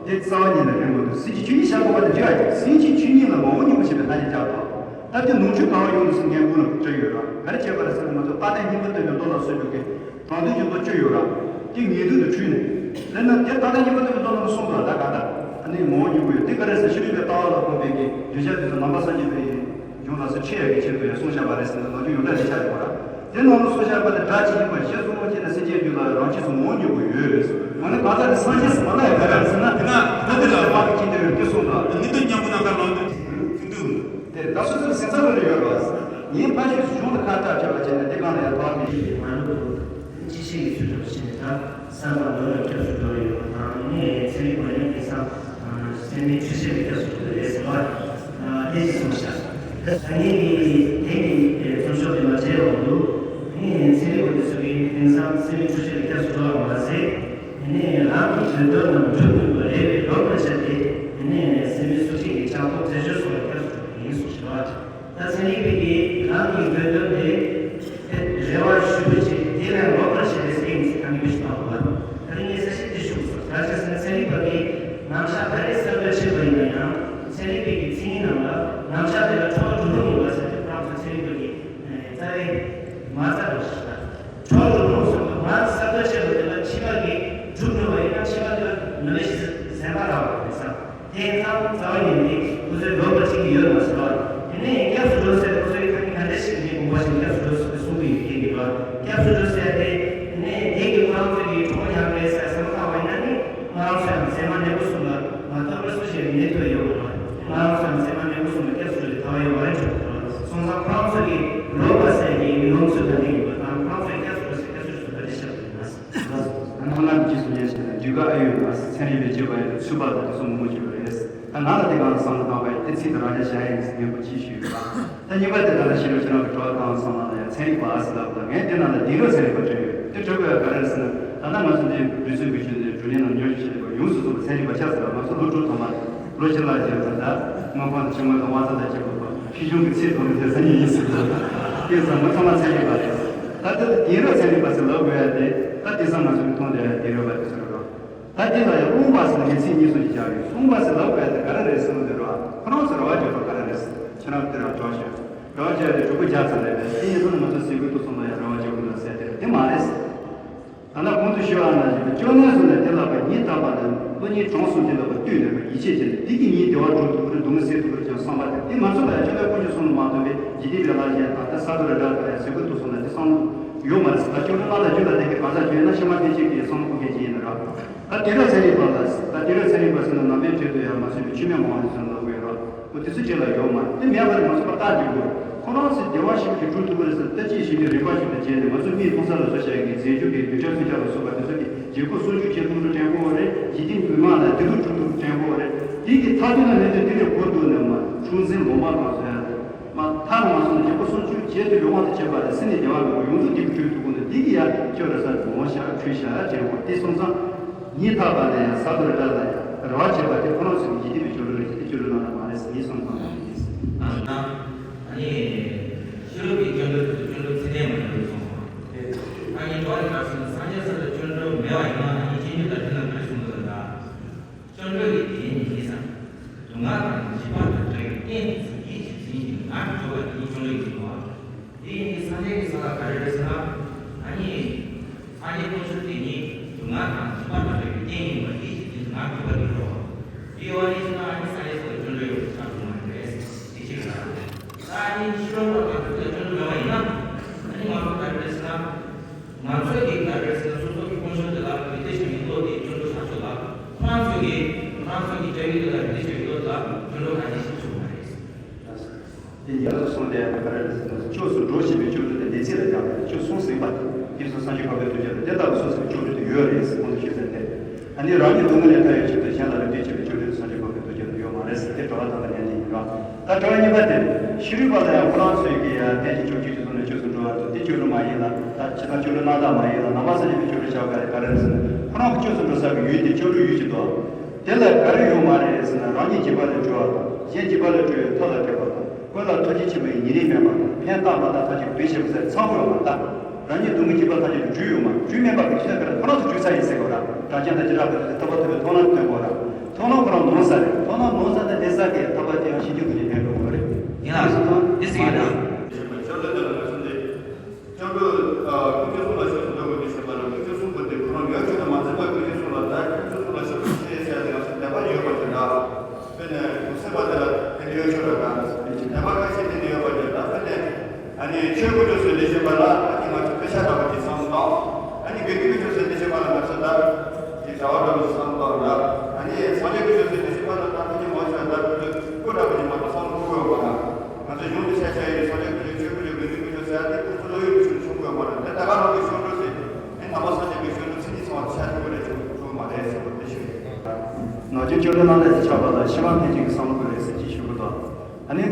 དེ་རྩ་བ་ཉིད་ནས་རེད་མ་གཏོགས་སེམས་ཀྱི་ཆོས་ཉིད་བཞག་དགོས་པ་དེ་འདྲ་ཡ་ཅིག་སེམས་ཀྱི་ཆོས་ཉིད་ལ་མ་འོངས་སྙིང་པོ་བྱེད་པའི་ལྷ་ཆས་བཅག་དང་། ད་དེ་ནོར་འཁྲུལ་གང་བ་ཡོང་དུས་སུ་ངས་དགུང་ལ་བྲིས་ཡོད་ར། ག་རེ་བྱས་པ་རེད་ཟེར་ན་ང་ཚོ་རྟག་བརྟན་སྙིང་པོ་སྟོན་པའི་མདོ་ལ་སོགས་པའི་གི་དྲང་དོན་གྱི་མདོ་བཅུ་ཡོད་ར། དེ་ངེས་དོན་དུ་འཁྲུལ་ནས། དེ་ན་དེ་རྟག་བརྟན་སྙིང་པོ་སྟོན་པའི་མདོ་ནང་གསུངས་འདུག་ད་ག་ད་ཨ་ནི་ངོ་བོ་སྙིང་པོ་ཡོད་དེ་ག་རེ་ཟེར་ཕྱི་རོལ་པའི་ལྟ་བ་ལ་དགོངས་པའི་གི་གདུལ་བྱ་དེ་ཚོ་ནང་པ་སངས་རྒྱས་པའི་འབྱུང་ལ་སོགས་ཁྲིད་ཡག་གི་ཆེད་དུ་ཡང་གསུངས་བཞག་པ་རེད་ཟེར་ན་ནོར་འཁྲུལ་ཡོངས་གྲགས་ཅིག་ཆགས་ཡོད་ར། དེ་ནང་ལ་གསུངས་བཞག་པ་དེ་སྒྲ་ཇི་བཞིན་པར་གཞི་གསུམ་པོ་བཅས་ནས་སེམས་ཅན་རྒྱུད་ལ་རང་ཆས་སུ་ངོ་བོ་སྙིང་པོ་ཡོད་ཟེར། ང་ནི་གང་ཟག་དེ་སངས་རྒྱས་སུ་མ་ལ་ཡང་ག་རེ་ཟེར་ན་དེ་ན་ད་དེ་ལ་བ་གི་ཁྱིམ་དེ་ཡོད་དེ་གསུངས་དང་། ངེས་དོན་སྙིང་པོ་ནམ་མཁའ་ལོངས་སྤྱོད་ཀྱི་འདུག་དེ་ད་སོ་སོའི་སེམས་ཚོར་ལ་ཡོད་པ། ངའི་ཕ་ཤུལ་གཞུང་དུ་ཁ་བཏགས་བྱས་པ་བྱས་ན་དེ་གང་ལ་ཡང་དོགས་མེད། མ་ལུག་ཏུ་ཅི་ཤེས་ཀྱི་ཚུལ་དུ་ཕྱིན་ནས་ད་བསམ་པ་ནོར་ལ་སྐྱབས་སུ་འགྲོ་བའི་ཡོད་པ་དང་ནི་ཚན་རིག་པ་ཡིན་དེང་སང་སེམས་མེད་ཆོས་ཅན་ལ་སྐྱབས་སུ་འགྲོ་བའི་ཟེར་བ་དེ་ཅི་གསུངས་བཞག་ད་ངེད་ཀྱི་དེང་གི་ཚོགས་ཤོག་དེ་མ་བྱས་འོག་ཏུ་ནི་ཚན་རིག་པ་དེ་ཚོ་གིས་དེང་སང་སེམས་མེད་ཆོས་ཅན་ལ་སྐྱབས་སུ་འགྲོ་བ་མ་ཟད་ནི་རང་གི་དོན་དོན་རྣམས་སྒྲུབ་ནུས་པ་རེ་བའི་ལོག་པར་བྱ་སྟེ་ནི་སེམས་མེད་སུ་ཁྲིད་ཀྱི་ལྕགས་ཐོག་རྫས་སྦྱོར་སོགས་ལ་སྐྱབས་སུ་འགྲོ་བ་ཡིན་གསུངས་བཞག་ད་ཚན་རིག་པས་ཀྱིས་རང་གི་དགོས་དོན་དེ་རེ་བ་ཞུ་རྒྱུ་བྱས་དེ་ལས་ལོག་པར་བྱས་ཏེ་སེམས་ཀྱི་ཐང་གི་བུ་ཞིག་བཏང་དགོས་པ། ད་རིང་ངས་གསལ་བཤད་འདི་ཞུ་དགོས་སོ། ག་ཅི་ཟེར་ན་ཚན་རིག་པ་གིས་རྣམ་གཞག་ག་རེ་གསར་གཏོད་བྱས་པ་ཡིན་ན་ཡང་ཚན་རིག་པའི་གི་མཚན་ཉིད་རྣམས་ལ་རྣམ་གཞག་དེ་ལ་འཕྲོ་བ་གྲུབ་རུང་ཡོད་པ་ཟེར་ཏེ་ཁོ་རང་ཚོ་ཚན་རིག་པ་གིས་རྩ་བའི་མ་རྩ་རུ་ཞིག་ལ་འཕྲོ་བ་གྲུབ་རུང་སོང་ལ་མ་གསར་གཏོད་བྱས་པ་དེ་ལ་ཕྱི་པ་གིས་གྲུབ་ནུས་པ་ཡིན་ན་ཕྱི་པ་དེ་ལ་ནུས་པ་ཞིག་ཟད་པ་རག་པ་མི་བསམ། དེ་ཙམ་རྩ་བ་ཉིད་ནས་ཁོ་ཚོས་ལོག་པ་བྱེད་ཀྱི་ཡོད་མ་ཟེར་བ། དེ་ནས་སྐྱབས་སུ་འགྲོ་ཟེར་ཁོ་ཚོའི་ཁ་ཉིན་ག་འདྲ་ཞིག་ངའི་དགོངས་པ་བཞིན་སྐྱབས་སུ་འགྲོ་ཟེར་གསུང་གི་ཡོད་ཀྱི་རེད་བ། སྐྱབས་སུ་འགྲོ་ཟེར་ཏེ་དེ་ནས་དེ་གི་ཁོ་རང་ཚོ་གི་གྲོགས་པོ་ཡང་རེད་ཟེར་བསམ་བློ་བཏང་བ་ཡིན་ན་ནི་ང་རང་ཚོ་ཡང་མཛེས་མ་ནད་པོ་གསུམ་ལ་མ་གཏོགས་པ་སུ་ཞིག་ནད་ཐོབ་ཡོད་མ་རེད། ང་རང་ཚོ་ཡང་མཛེས་མ་ནད་པོ་གསུམ་ལ་སྐྱབས་སུ་འགྲོ་ཟེར་ཐལ་བ་ཡོད་མ་རེད་ཆོག་གི་རེད། སོང་ཙང་ཁོ་རང་ཚོ་གི་ལོག་པ་ཟེར་གི་ནོམ་ཚོད་ག་འདྲ་ཡོད་པ་དང་ཁོ་རང་ཚོས་སྐྱབས་སུ་འགྲོ་ཟེར་སྐྱབས་སུ་འགྲོ་ཟེར་ག་འདྲ་ཞིག་ཡོད་ན། ཁོང་རྣམས་ཀྱིས་གསུང་ཡས་ཤིག་ལ་འདུས་ཀ་ཨ་ཡོད་ལ་ཚན་རིག་པས་བརྗོད་པ་ཡིན་ན་ཚུད་པ་དང་དེ་ཚོ་མང་པོ་ཡོད་རེད། ད་ང་ལ་དེ་གང་བསམ་བློ་བཏང་བ་ཡིན་དེ་ཚིག་དེ་རང་རྐྱ་བཞག་ཡིན་ཟེར་ངས་པོ་ཅིག་ཞུས་ཡོད་པ། ད་གཉིས་པ་དེ་ད་ལྟ་ཤེས་རབ་ཁྱེད་རང་གི་དྲི་བ་བཏང་སོང་ན་ལ་ཡང་ཚན་རིག་པ་ཨ་ཟེར་ལབ་ད་ངས་དེ་ནང་ལ་དེང་རབས་ཚན་རིག་པ་བྲིས་ཡོད་དེ་བྲིས་དགོས་ཡ་ག་རེ་རེད་ཟེར་ན་ད་ལྟ་ང་ཚོ་འདི་འགྲུལ་སོན་དགེ་ཆོས་འདི་བགྲོ་གླེང་ནང་ཉོ་ཆེད་དེ་ཡོངས་སུ་རྫོགས་པ་ཚན་རིག་པ་ཆགས་ཟེར་ལ་ང་ཚོ་ལོ་དྲུག་ཐོག་མ་ལོ་ཕྱི་ལ་རྒྱབ་ད་ལྟ་དངོས་ཁོང་དང་ཆུ་དངོས་དང་དབང་རྩ་དང་བཅས་པ་ཕྱི་གཞུང་གི་ཚེ་ཐོག་ནས་དེ་ས་ཉིད་ཡིན་ཟེར་ད་དེ་ཚང་མ་ཚང་མ་ཚན་རིག་པ་རེད། ད་ལྟ་དེང་རབས་ཚན་རིག་པ་ཟེར་ལབ་དགོས་ཡ་དེ་ད་དེང་སང་ང་ཚོ་གི་མཐོང་བསྡད་ཡ་དེང་རབས་པ་དེ་ཚོ་རེད་རོ། ད་དེ་ལ་ཡང་རླུང་པ་ཟེར་ནས་ཚིག་གཉིས་གསུམ་ཞིག་བརྒྱབ་ཡོད། རླུང་པ་ཟེར་ལབ་དགོས་ཡ་དེ་ག་རེ་རེད་ཟེར་ན་དེ་རོ། ཁོ་རང་ཚོ་རེ་བ་བརྗོད་པ་ག་རེ་རེད་ཟེར་ཁྱེད་རང་དེ་རང་འཇོག་ཤོག་རེ་བ་བརྗོད་ཡ་དེ་དྲུག་པོ་བརྒྱ་ཙམ་རེད་པས་དེ་ཡིན་ན་ང་ཚོ་ཟས་གོས་གཏུབ་སོང་ན་ཡང་རེ་བ་བརྗོད་དགོས་ན་ཟེར་དེ་རེད་དེ་མ་རེད་ཟེར། ད་ལྟ་གོང་དུ་ཞུས་པ་ནང་བཞིན་སྐྱོ་གནས་སུ་ནི་དེ་ལ་བ་ཉིད་དམ་པ་ནི་བློ་ཉིད་དྲང་སྲོང་དེ་ལ་བ་བཏུད་ནས་བ་ཡིད་ཆེས་བྱས་ནས་དེ་གི་ཉིད་བདེ་བ་སྒྲུབ་ཐུབ་པར་སྡུག་བསྔལ་སེལ་ཐུབ་པར་ཀྱང་བསམ་པ་དེ་དེ་མ་ཚོར་ལ་ཡང་སྤྱོད་ལས་དཀོན་མཆོག་གསུམ་ལ་མ་ལྟོས་པའི་འཇིག་རྟེན་པའི་ལྷ་གཞན་དང་དེ་ས་རྡོ་རི་འདྲ་དང་ཡང་ཟས་གོས་གཏུབ་སོང་ན་དེ་བསམ་བློ་ཡོད་མ་རེད་ཟེར། ད་སྐྱོ་གནས་ལ་ད་རྒྱུད་ལ་དེ་གི་གང་ཟག་བྱོས་ན་ཤི་མ་ཐེ་ཆེ་གི་བསམ་བློ་ཁོ་གལ་ཆེ་ཡིན་ན་ར། ད་དེ་འདྲ་ཚན་རིག་པ་ལ། ད་དེ་འདྲ་ཚན་རིག་པ་ཟེར་ན་ནང་པའི་གྲས་དུ་ཡང་མ་ཟིན་པའི་ཆོས་མེད་མང་བ་ཟེར་ན་ལབ་ཀྱི་ཡོད་ར། འོ་དེ་ཚོ་གཅིག་ལ་ཡོད་མ་རེད། དེ་མེད་པ་རེད། ང་ཚོ་ཕར་བལྟ་འགྲིག་གོ། ཁོ་རང་ཚོས་བདེ་བ་ཞིག་གི་སྒྲུབ་ཐུབ་པ་རེད་ཟེར། ད་ཅི་ཞིག་གི་རིག་པ་ཞིག་ཏུ་བྱས་ནས་ང་ཚོ་མིའི་མཐོང་ས་ལ་བཟོ་བྱ་ཡི་རྫས་འགྱུར་གྱི་རྡུལ་ཕྲན་སུམ་ཆ་ལ་སོགས་པ་དེ་ཚོ་གི་བརྗེ་སྒོ་སུམ་ཅུ་བྱེད་ཐུབ་འགྲོ་དྲན་གོ་བ་རེད། འཇིག་རྟེན་དུ་མ་ལ་དེ་ཚོ་སྒྲུབ་ཐུབ་དྲན་གོ་བ་རེད། དེ་གི་མཐའ་དོན་ལ་གནས་དོན་དེ་ལས་གོ་འདུག་ནས་མ་འཁྲུག་འཛིང་ལོག་པ་གང་ཚོད་ཡང་རེད། མ་མཐའ་མ་སོང་ནས་བརྗེ་སྒོ་སུམ་ཅུ་བྱེད་ཐུབ་པའི་དབང་དུ་བྱས་པ་ལས་སེམས་ནི་བདེ་བ་མེད་པར་ཡོངས་རྫོགས་སྡིག་པ་སྤྲོད་ཐུབ་དགོས་ན། འདི་གི་ཡ་ཁྱོད་ར་ས་ངོ་ཤ་ཁྲུས་ཤ་དྲན་གོ། དེ་སོང་ཙང་ཉི་ཐག་པ་ལ་ཡང་ས་རྡོ་རི་བྲག་ལ་ཡང་རེ་བ་བྱེད་པ་དེ་ཁོ་རང་ཚོ་གི་ཡིད་བདེ་བའི་ཆོ་འཕྲུལ་རེད། དེ་ཆོ་འཕྲུལ་གནང་ན་མ་རེད་ཟེར། ངས་སོང་ཙང་མ་རེད་ཟེར། ཨ་ནི་ཤེས་རབ་ཀྱི་སྐྱོན་འགྲོ་དེ་ཚོ་སྐྱོན་འགྲོ་ཚད་ལྡན་མ་ཡིན་པའི་སོང་ཙང་། ཨ་ནི་འགྲོ་བ་རེ་ག་སོང་སངས་རྒྱས་ས་ལ་སྐྱོན་འགྲོ་མེད་པ་ཡིན་ན། ཨ་ནི་སྐྱེ་འཇིག་ལྟ་ཁྲིད་ན་ག་རེ་གསུངས་འདུག་ལ། སྐྱོན་འགྲོ་ཡི་དེ་ཉིད་ཀྱི་སང་། སྡུག་བསྔལ་དང་འཇིགས་པ་དང་བྲལ་བའི་རྟེན་དུ་གཟུགས་ཀྱི་ཇི་བཞིན་ཉིད་ངར་འཇོག་པ་དེ་ཉིད་སྐྱོན་འགྲོ་ཡིན་ནོ། དེ་ཡིན་གྱི་སངས་རྒྱས་ཀྱི་ས་ལ་ག་རེ་རེད་ཟེར་ན། ཨ་ནི། སངས་རྒྱས་དཀོན་མཆོག་དེ་ཉིད་སྡུག་བསྔལ་དང་འཇིགས་པ་དང་བྲལ་བའི་རྟེན་ཡིན་པ་དེ་ཇི་བཞིན་ངར་འཇོག་པ་དེ་རེད། དེ་ཡོད་ནི་ཟེར་ན། ཨ་ནི་སངས་རྒྱས་ས་ལ་སྐྱོན་འགྲོ་ཡོད་པ་ཆགས་ཐུབ་མ་རེད། དེ་ཅི་རེད་ལ། ད་ཨ་ནི་ཕྱི་རོལ་པ་དང་ཚུལ་ལ་སྐྱོན་འགྲོ་མེད་པ་ཡིན་ན། ཨ་ནི་ང་ཚོ་ག་རེ་རེད་ཟེར་ན། ང་ཚོས་ཀྱི་ག་རེ་ཟེར་ན། སོ་སོ་གི་དཀོན་མཆོག་དེ་ལ་རེ་ལྟོས་བྱེད་མཁན་བློ་དེ་སྐྱོན་འགྲོ་ཆགས་ཆོག་ལ། ཁོ་རང་ཚོས་ཀྱི་ཁོ་རང་ཚོ་གི་དཔྲལ་བའི་དེ་ལ་རེ་ལྟོས་བྱེད་མཁན་བློ་དེ་ལ་སྐྱོན་འགྲོ་ག་ནས་ཤེས་ཆོག་མ་རེད། དེ་ཉེ་ལ་སོང་སྟེ་ག་རེ་ཟེར་ན། སྐྱོ་སུ་འགྲོ་བཞིན་པའི་སྐྱོ་གྲོགས་དེ་ལས་ཚིག་ལ་སྦྱར་བ་རེད། སྐྱོ་གསུམ་ཟིན་པ་དེ། དེ་སོགས་སངས་རྒྱས་འཕགས་པའི་ཐུགས་རྗེ་ལ་དེ་ལྟ་བུ་སོ་སོའི་སྐྱོ་གྲོགས་དེ་ཡོད་རེད་ཟེར་ཁོང་ཚོ་ཤོད་ཟེར་ཏེ། ཨ་ནི་རང་ཉིད་སྡུག་བསྔལ་ལས་ཐར་བའི་ཆེད་དུ་གཞན་ལ་རེ་ལྟོས་བྱེད་པའི་སྐྱོ་གྲོགས་དེ་སངས་རྒྱས་འཕགས་པའི་ཐུགས་རྗེ་ལ་ཡོད་མ་རེད་ཟེར། དེ་དྲི་བ་དང་པོ་ནས་འདི་ཡིན་རོགས། ད་དྲི་བ་གཉིས་པ་དེ། ཤེས་རིག་པ་ལ་ཡང་ཁོ་རང་ཚོས་ཀྱི་ཡང་རྟེན་གྱི་སྐྱོན་བརྗོད་ཀྱི་ཐོག་ནས་སྐྱོ་སུ་འགྲོ་བ་དང་། དེ་སྐྱོ་གྲོགས་མ་ཡིན་ལ། ད་ཇི་ལྟར་སྐྱོ་གྲོགས་རྣམ་དག་མ་ཡིན་ལ། ནང་པ་སངས་རྒྱས་པའི་སྐྱོ་གྲོགས་བྱ་བ་ག་རེ་ག་རེ་རེད་ཟེར་ན། ཁོ་རང་གི་སྐྱོ་སུ་འགྲོ་ས་གི་ཡུལ་དེ་སྐྱོ་གྲོགས་ཡུལ་གྱི་འདུག་དེ་ལ་ག་རེ་ཡོད་མ་རེད་ཟེར་ན། རང་ཉིད་འཇིགས་པ་ལས་གྲོལ་བ་དང་། གཞན་འཇིགས་པ་ལས་གྲོལ་བའི་ཐབས་ལ་བྲེལ་བ་དང་། ཀུན་ལ་ཐུགས་རྗེ་ཆེན་པོའི་ཉེ་རིང་མེད་པ་དང་། ཕན་བཏགས་མ་བཏགས་ཐམས་ཅད་བདུད་བྱེད་པ་ཟེར་ཚང་པོ་ཡོད་མ་རེད། ད་རང་ཉིད་སྡུག་བསྔལ་འཇིགས་པ་ཐམས་ཅད་ལས་གྲོལ་ཡོད་མ། གྲོལ་མེད་པ་གི་ཆོས་ཀ་རེ་ཁོ་རང་ཚོ་གྲོལ་ས་ཡིན་ཟེར་གོ་ར། གྲངས་ཅན་དང་བྱེ་བྲག་པའི་ཐོག་ནས་ཐར་པ་ཐོབ་པའི་མཐོང་ལམ་སྟོན་གོ་ར། མཐོང་ལམ་ཁོ་རང་ནོར་ས་རེད། མཐོང་ལམ་ནོར་ས་དེ་སླེབས་ས་གི་ཐར་པ་དེ་ཡང་ཤིན་ཏུ་ཀུན་གྱི་ཕན་འགྲོ་གོ་རེད། ཡིན་ལ་སོང་ཙང་དེ་སྲིད་ཡོད་ན། སྐྱབས་འགྲོ། ཨ། ཀུན་མཁྱེན་གསུམ་ལ་སྐྱབས་སུ་འགྲོ་དགོས་དུས་ཞེས་པ་ལ། ཀུན་མཁྱེན་གསུམ་པོ་དེ་ཁོ་རང་ཡོད་ཚད་དུ་མ་འཛིན་པར། ཀུན་མཁྱེན་གསུམ་ལ། ད་ཀུན་མཁྱེན་གསུམ་ལ་སྐྱབས་སུ་མཆི་ཟེར་ཡ་དེ་ང་ཚོ་དད་པ་ཡོད་པ་ཅིག་འདྲ། དཔེར་ན་སེམས་པ་དེ་ལ་ཕན་ཡོད་ཆོག་ར། ད་དད་པ་ཁ་ཤས་དེ་འདྲ་ཡོད་པ་ཅིག་འདྲ། དཔེར་ན་ཨ་ནི་ཆོས་དཀོན་མཆོག་གསུམ་འདི་ཞེས་པ་ལ། ཨ་ནི་ང་ཚོ་དཔེ་ཆ་ལྟ་བུ་ཅིག་བསམ་བློ་བཏང་། ཨ་ནི་དགེ་འདུན་དཀོན་མཆོག་གསུམ་འདི་ཞེས་པ་ལ་ང་ཚོ་ད་དེ་བྱ་བ་འདྲ་བོ་ཅིག་བསམ་བློ་བཏང་ར། ཨ་ནི་སངས་རྒྱས་དཀོན་མཆོག་གསུམ་འདི་ཞེས་པ་ལ་ད་ཕན་ཡོད་མ་ཆོག་ད་ཁོ་ཚོ་སྐུ་འདྲ་བོ་ཅིག་མ་གཏོགས་བསམ་བློ་འཁོར་ཡོད་མ་རེད། ང་ཚོ་གཞུང་དུ་ཆ་བཞག་ཡོད་སངས་རྒྱས་དཀོན་མཆོག་ཆོས་དཀོན་མཆོག་དགེ་འདུན་དཀོན་མཆོག་ཟེར་ཡ་དེ་ཁོང་ཚོ་བློ་ཡུལ་དུ་ཆུང་ཆུང་ཡོད་མ་རེད། དེ་ད་ག་རང་གི་ཤོར་འགྲོ་ཟེར། ཨེ་ནང་པ་སངས་རྒྱས་པའི་ཤོར་འགྲོ་ཚིག་གཉིས་ཚང་བ་ཆ་ཆུང་ངུ་རེད། ཆུང་ཆུང་མ་རེད་ཟེར་བ་དེ་ཞུ་ཡོད། ནང་ཆོས་སྐྱོན་བྲལ་རྣམ་དག་ཅེས་བྱ་བ་ལ། ཕྱི་མ་ཕན་ཕྱིར་གྱི་བསམ་བློ་དགོས་རེད་ཟེར་གྱི་ཞུ་གི་འདུག་ཨ་ནི།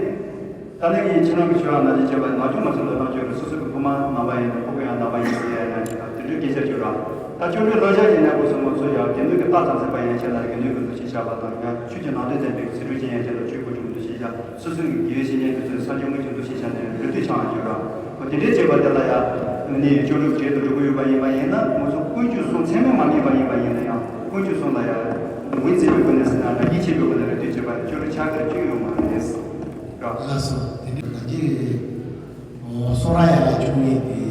ད་ནི་ངས་ཁྱེད་རང་གི་ཞུ་བ་ནང་བཞིན་བྱས་པ་ནང་ཆོས་ང་ཚོ་ལ་ལྟ་སྐྱོན་རེད། སོ་སོ་གི་བུ་མོ་ནང་པ་ཡིན་ན་ཕྲུ་གུ་ཡང་ནང་པ་ཡིན་ཟེར་ཡ་ཡང་ཅིག་དང་དེ་འདྲའི་སྐད་ཆ་བརྗོད་ར། ད་སྐྱོན་བྲལ་བློ་འཆར་གྱི་གནས་སྐབས་སུ་ང་ཚོ་ཡང་དགེ་འདུན་གྱི་རྟགས་ཙམ་ཟིན་པ་ཡན་ཆད་ལ་དགེ་འདུན་གྱི་འདུ་ཤེས་བཞག་པ་དང་། ཡང་ཆོས་ཀྱི་ནང་དོན་བསྟན་པའི་ཚིག་འབྲུ་ཅན་ཡན་ཆད་ལ་ཆོས་སྐུ་གྲུབ་འདུ་ཤེས་བཞག་སོ་སོ་གི་དགེ་བའི་བཤེས་གཉེན་དེ་ཚོས་སངས་རྒྱས་དངོས་ཀྱི་འདུ་ཤེས་བཞག་ནས་རེ་ལྟོས་འཆང་བར་འགྱུར་ར། འོ་དེ་འདྲའི་བྱེད་པ་དེ་ལ་ཡང་ནི་སྐྱོན་བྲལ་གྱི་གྲལ་དུ་འགྲོ་གི་ཡོད་པ་ཡིན་པ་ཡིན་ན། ང་ཚོ་ཀུན་སྤྱོད་བཟང་ཚད་མས་མ་དམིགས་པ་ཡིན་པ་ཡིན་ན་ཡང་། ཀུན་སྤྱོད་བཟང་ལ་ཡང་འོས་འཚམ་པའི་སྒོ་ནས་ཟེར་ན་རང་ཡིད་ཆེས་པའི་སྒོ་ནས་རེ་ལྟོས་བྱེད་པ་ཡང་སྐྱོན་བྲལ་ཆགས་ཀྱི་རེད། སྐྱོན་ཡོད་མ་རེད། ལགས་སོ། དེ་ནི་ང་ཚོས་གསུང་ར་ཡ་ལ་བཅུག་མཁན་དེ་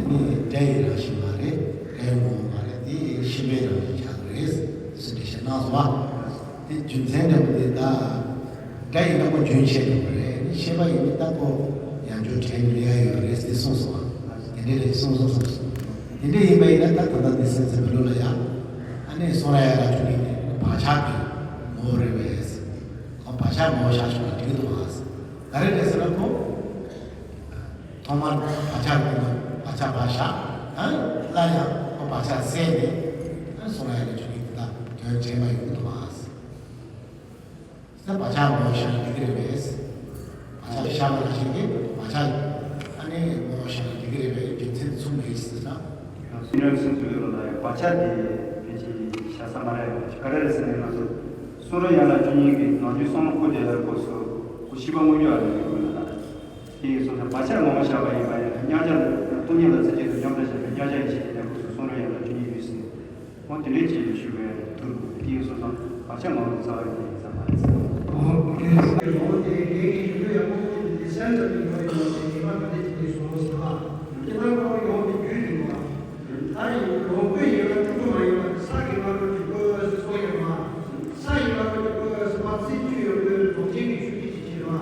ནི་སྒྲ་ཡི་རང་བཞིན་མ་རེད། སྒྲ་ཡི་ངོ་བོ་མ་རེད། དེ་ཤེས་པའི་རང་བཞིན་ཆགས་ཀྱི་རེད་ཟེར་འགྲེལ་བཤད་གནང་སོང་བ། དེ་རྒྱུ་མཚན་འདྲ་པོ་དེ་ད་སྒྲ་ཡིན་ན་ཁོ་རྒྱུན་ཆད་འགྲོ་གི་རེད། ཤེས་པ་ཡིན་ན་ད་ཁོ་ཡང་བསྐྱར་དྲན་གྱི་ལས་ཡ་ཡོད་རེད་ཟེར་གསུངས་སོང་བ། དེ་འདྲ་རེད་གསུངས་སོང་། དེ་འདྲ་ཡིན་པ་ཡིན་ན་ད་ད་ལྟ་དེ་སེམས་ཙམ་མི་ལོ་ལ་ཡ། ཨ་ནི་གསུང་ར་ཡ་ལ་བཅུག་མཁན་དེ་བག་ཆགས་ཀྱི་ངོ་བོ་རེད་པས། ཁོ་བག་ཆགས་ངོ་བོ་བཞག་ཆོག་པ་འགྲིག་གི་འདུག་ཨ། ག་རེ་རེད་ཟེར་ན་ཁོ། ཐོག་མར་བག་ཆགས་ཀྱི་ནང་བག་ཆགས་བག་ཆགས། ཨ། སླར་ཡང་ཁོ་བག་ཆགས་སད་ནས། ཨ། གསུང་ར་ཡ་ལ་བཅུག་མཁན་དེ་དག་དོན་དྲན་པ་ཡོང་གི་འདུག་ཨ། ས་བག་ཆགས་ངོ་བོ་བཞག་ན་འགྲིག་གི་རེད་པས། བག་ཆགས་བཞག་པ་ནང་བཞིན་གྱི་བག་ཆགས་ཨ་ནི་ངོ་བོ་བཞག་ན་འགྲིག་གི་རེད་པས། རྒྱུ་མཚན་ཚུགས་མེད་ཟེར་ན། སེམས་ནང་སེམས་སུ་ཡོད་ལ་བག་ཆགས་དེ་ཕལ་ཆེར་བཞག་ས་མ་རེད། ག་རེ་རེད་ཟེར་ན་ང་ཚོ་གསུང་ར་ཡ་ལ་བཅུག་མཁན་གྱི་ནང་ཆོས་བསམ་བློ་འཁོར་དེ་ལ་སྐབས་སུ་ཁོ་ཤེས་པ་མངོན་གྱུར་ཨ་ནི་ཡོད་ལ། དེ་ཡིན་སོང་ཙང་བག་ཆགས་ངོ་མ་བཞག་པ་ཡིན་པ་ཡིན་ན། མཉམ་གཞག་ལ་སྟོང་ཉིད་ལ་རྩེ་གཅིག་ཏུ་མཉམ་བཞག་བྱས་པའི་མཉམ་གཞག་ཡེ་ཤེས་ཀྱི་གནས་སྐབས་སུ་གསུང་ར་ཡ་ལ་བཅུག་མཁན་ཡོད་ཟེར། འོ་དེ་འདྲའི་ཅིག་ཞུ་བའི་ཐུགས་དེ་ཡིན་སོང་ཙང་བག་ཆགས་ངོ་མ་རྩ་བ་ཡིན་ཙམ་མ་རེད་ཟེར། འོ་དེ་ཡིན་སོང་ཙང་བག་ཆགས་ངོ་མ་རྩ་བ་ཡིན་ཙམ་མ་རེད་ཟེར། འོ་དེ་ཡིན་སོང་ཙང་བག་ཆགས་ངོ་མ་རྩ་བ་ཡིན་ཙམ་མ་རེད་ཟེར། ད་ཡིན་ལོངས་སྐུ་ཡིན་ལ་སྤྲུལ་སྐུ་མ་ཡིན་པ་ས་གི་སྔ་རོལ་གྱི་སྐུ་ཟེར་གསུངས་ཡོད་མ། ས་ཡི་སྔ་རོལ་གྱི་སྐུ་ཟེར་བ་ཚིག་བཅུ་ཡོད་པའི་རྫོགས་ཆེན་གྱི་ཆོས་ཀྱི་ཆེ་ཆེར་མ།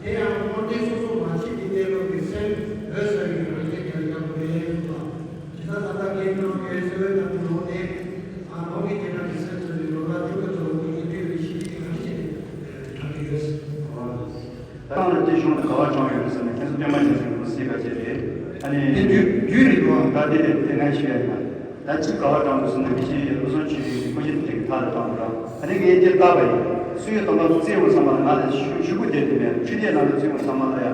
དེ་ཡང་འཁོར་འདས་སོ་སོ་མ་མཆིས་པའི་གནས་ལུགས་ཀྱི་སེམས་འོད་གསལ་བའི་རང་བཞིན་དེ་ལ་ཡང་དགོས་པས་གསུངས་པ། ཇི་ལྟར་ད་ལྟ་རྒན་རྣམས་ཀྱིས་གསོལ་བའི་བཏབ་པའི་ལུང་དེ། ཨ། ལུང་གི་རྗེས་འབྲང་ གཞུང་དུ་ག་བ་དྲངས་ཡོད་རེད་ཟེར་ན། ཁྱེད་ཚོ་སྟོན་པ་རྒྱལ་མཚན་གྱི་སྐུ་གཟི་བརྗིད་པ་ཅན་རེད། ཨ་ནི་དེ་རྒྱུད་རྒྱུད་རེད་འདུག་ཨ། ད་དེ་རེད། དེ་ངས་ཞུ་ཡ་ཡིན། ད་གཅིག་ག་བ་དྲངས་འདུག་ཟེར་ན། དེ་ཕྱིན་བློ་བཟང་ཆོས་སྐྱིད་ཀྱི་སྐུ་ཞབས་དེ་གི་ཐག་ལ་བཏང་འདུག་ར། ཨ་ནི་ངས་འདིར་བལྟས་པ་ཡིན། སུ་ཡོད་དམ་པ་བཙལ་འོང་ཚང་མ་ལ་ང་ལ་ཞུ་ཞུ་དགོས་དོན་དེ་མེད། འཕྲུལ་དེབ་ནང་ལ་བཙལ་འོང་ཚང་མ་ལ་ཡ།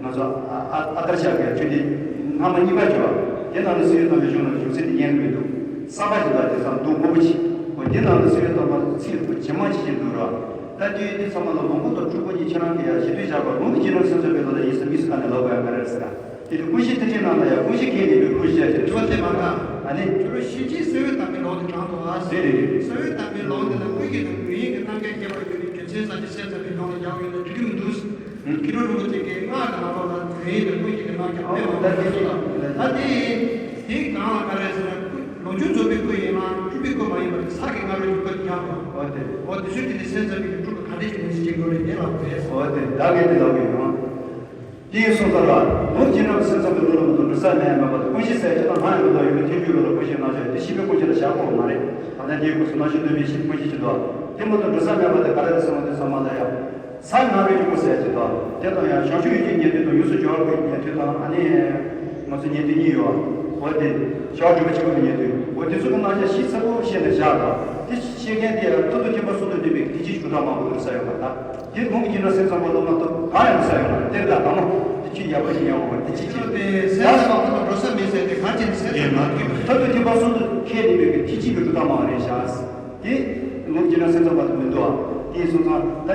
ང་ཚོ་ཨ་ཨ་ཨ་དར་ཤག་གི་འཕྲུལ་དེབ་སྔ་མ་གཉིས་པ་བྱོས་པ། དེ་ནང་ལ་སུ་ཡོད་དམ་པའི་གཞུང་ལ་གཞུང་ཚིག་དེ་ཉན་གི་མི་འདུག་བསམ་པ་ཞིག་ལ་དེང་སང་འདུག་མང་པོ་ཅིག་འོ་དེ་ནང་ལ་སུ་ཡོད་དམ་པ་ཚིག་ཇེ་མང་ཇེ་ཆེར་འགྲོ་ར། ད་དུས་དེ་ཚང་མ་ལ་ལོངས་སྐུ་དང་སྤྲུལ་སྐུ་གཉིས་ཁྱེད་རང་གིས་ཡ་ཞུ་དུས་བཞག་པ། ལུང་གི་རྗེས་འབྲང་སེམས་ཙམ་པའི་ལོ་ལ་ཡིན་ས་མི་སུ་ག་ནས་ལབ་དགོས་ཡ་ག་རེ་རེད་ཟེར་ན། དེ་དུས་ཀུན་གཞི་ཐེག་ཆེན་ནང་ལ་ཡ་ཀུན་གཞི་ཁས་ལེན་པའི་ཀུན་གཞི་ཡ་ཞེས་དྲི་བ་དེ་མ་གཏོགས། ཨ་ནི། ཁྱོད་རང་ཤེས་བྱའི་གསོལ་བའི་དམ་པའི་ལུང་དེ་དྲངས་འདུག་ཨ། རེད་རེད་རེད། གསོལ་བའི་དམ་པའི་ལུང་དེ་ལ་ཀུན་གཞི་དང་ལུས་ཡིན་གྱི་རྣམ་མཁྱེན་ཁྱད་པར་ཡོད་པའི་རྒྱུ་མཚན་ཙམ་གྱིས་སེམས་ཙམ་པའི་ལུང་ལ་སྦྱར་ཡོད་ན་འགྲིག་གི་མི་འདུག་མཁས་གྲུབ་རིན་པོ་ཆེ་གིས་སྔགས་ཀྱི་ནང་ལོགས་ལ་ལུས་ཡིན་དང་ཀུན་གཞི་གི་རྣམ་གཞག་སྤེལ་བ་ཡོད་པའི་ཚུལ་དང་། ད་དེ་དེའི་སྒང་ལ་ག་རེ་ཟེར་ན། ལོངས་སྤྱོད་རྫོགས་པའི་སྐུ་ཡིན་ན་སྤྲུལ་པའི་སྐུ་མ་ཡིན་པར་ས་གི་སྔ་རོལ་གྱི་སྐུ་དེ་ཡང་དང་། འོ་དེ། འོ་དེ་ཚོའི་དེ་ནི་སེམས་ཙམ་པའི་སྤྲུལ་པ་ག་འདྲས་ཀྱི་ངོས་སུ་བྱེད་དགོས་རེད། དེ་ལ་དགོས། འོ་དེ་བདག་གིས་དེ་ལ་དགོས་ཡོང་། དེ་ཡིན་སོང་ཙང་ལ། ལུང་རྗེས་འབྲང་སེམས་ཙམ་པའི་ལུགས་ལ་མ་གཏོགས་འགྲོ་ས་མེད་མེད་པ་དང་། ཀུན་གཞི་ཟེར་ཁྱེད་དང་ལྷ་ཡི་ལུགས་ལ་ཡོད་པའི་ཐལ་འགྱུར་ལུགས་ལ་ཀུན་གཞི་རྣམ་གཞག་དེ་ཤེས་པའི་ཀུན་གཞི་ལ་བཞག་དགོས་མ་རེད། ད་ལྟ་འདིའི་སྐབས་སུ་རྣམ་དབྱེ་སྟོན་པའི་ཤེས་ཀུན་གཞི་ཅིག་འདུག་དེ་མ་གཏོགས་འགྲོ་ས་མེད་པ་དེ་ག་རེ་རེད་ཟེར་ན། དེ་ཚང་མ་ལ་ཡང་ས་སྔ་རོལ་གྱི་སྐུ་ཟེར་ཅིག་འདུག་དེ་དང་ཡང་བྱང་ཆུབ་ཡེ་ཤེས་ཉན་ཐོས་དང་ཡོངས་སུ་སྦྱོང་བའི་སྐུ་ཉན་ཐོས་དང་། ཨ་ནི་ང་ཚོ་ཉན་ཐོས་གཉིས་ཡོད། འོ་དེ་ཞག་སྒྲུབ་པ་གཅིག་པུ་ལ་ཉན་ཐོས། འོ་དེ་ཚོ་གི་རྣམ་གཞག་ཞིབ་ཚགས་པོ་བཤད་ནས་བཞག་འདུག་དེ་ཤེས་མཁན་དེ་ཡང་མཐར་ཐུག་ཐེག་པ་གསུམ་དུ་འདུས་པའི་ཐེག་ཆེན་གྱི་གྲུབ་མཐའ་མང་པོ་འདུག་ས་ཡོད་པ། ད་དེ་ལུང་གི་རྗེས་འབྲང་སེམས་ཙམ་པ་ལ་མ་གཏོགས་གང་ཡང་ས་ཡོད་མ་རེད། དེར་ད་དང་པོ་དེ་ཆོས་ཡག་པོ་ཞིག་ཉན་དགོས་པ་རེད། དེ་ཆོས་ཅིག་དེ་སེམས་ཙམ་པ་ཁོ་ཚོ་འགྲོ་ས་མེད་ཟེར་ཏེ་གར་ཕྱིན་སེམས་ཙམ་པ་མཐར་ཐུག་ཐེག་པ་གསུམ་དུ་ཁས་ལེན་པའི་ཐེག་ཆེན་གྱི་གྲུབ་མཐའ་མང་རེད་བཞག་དེ་ལུང་གི་རྗེས་འབྲང་སེམས་ཙམ་པ་དུ་མི་འདུག་ཨ། དེ་ཡིན་སོང་ཙང་ད་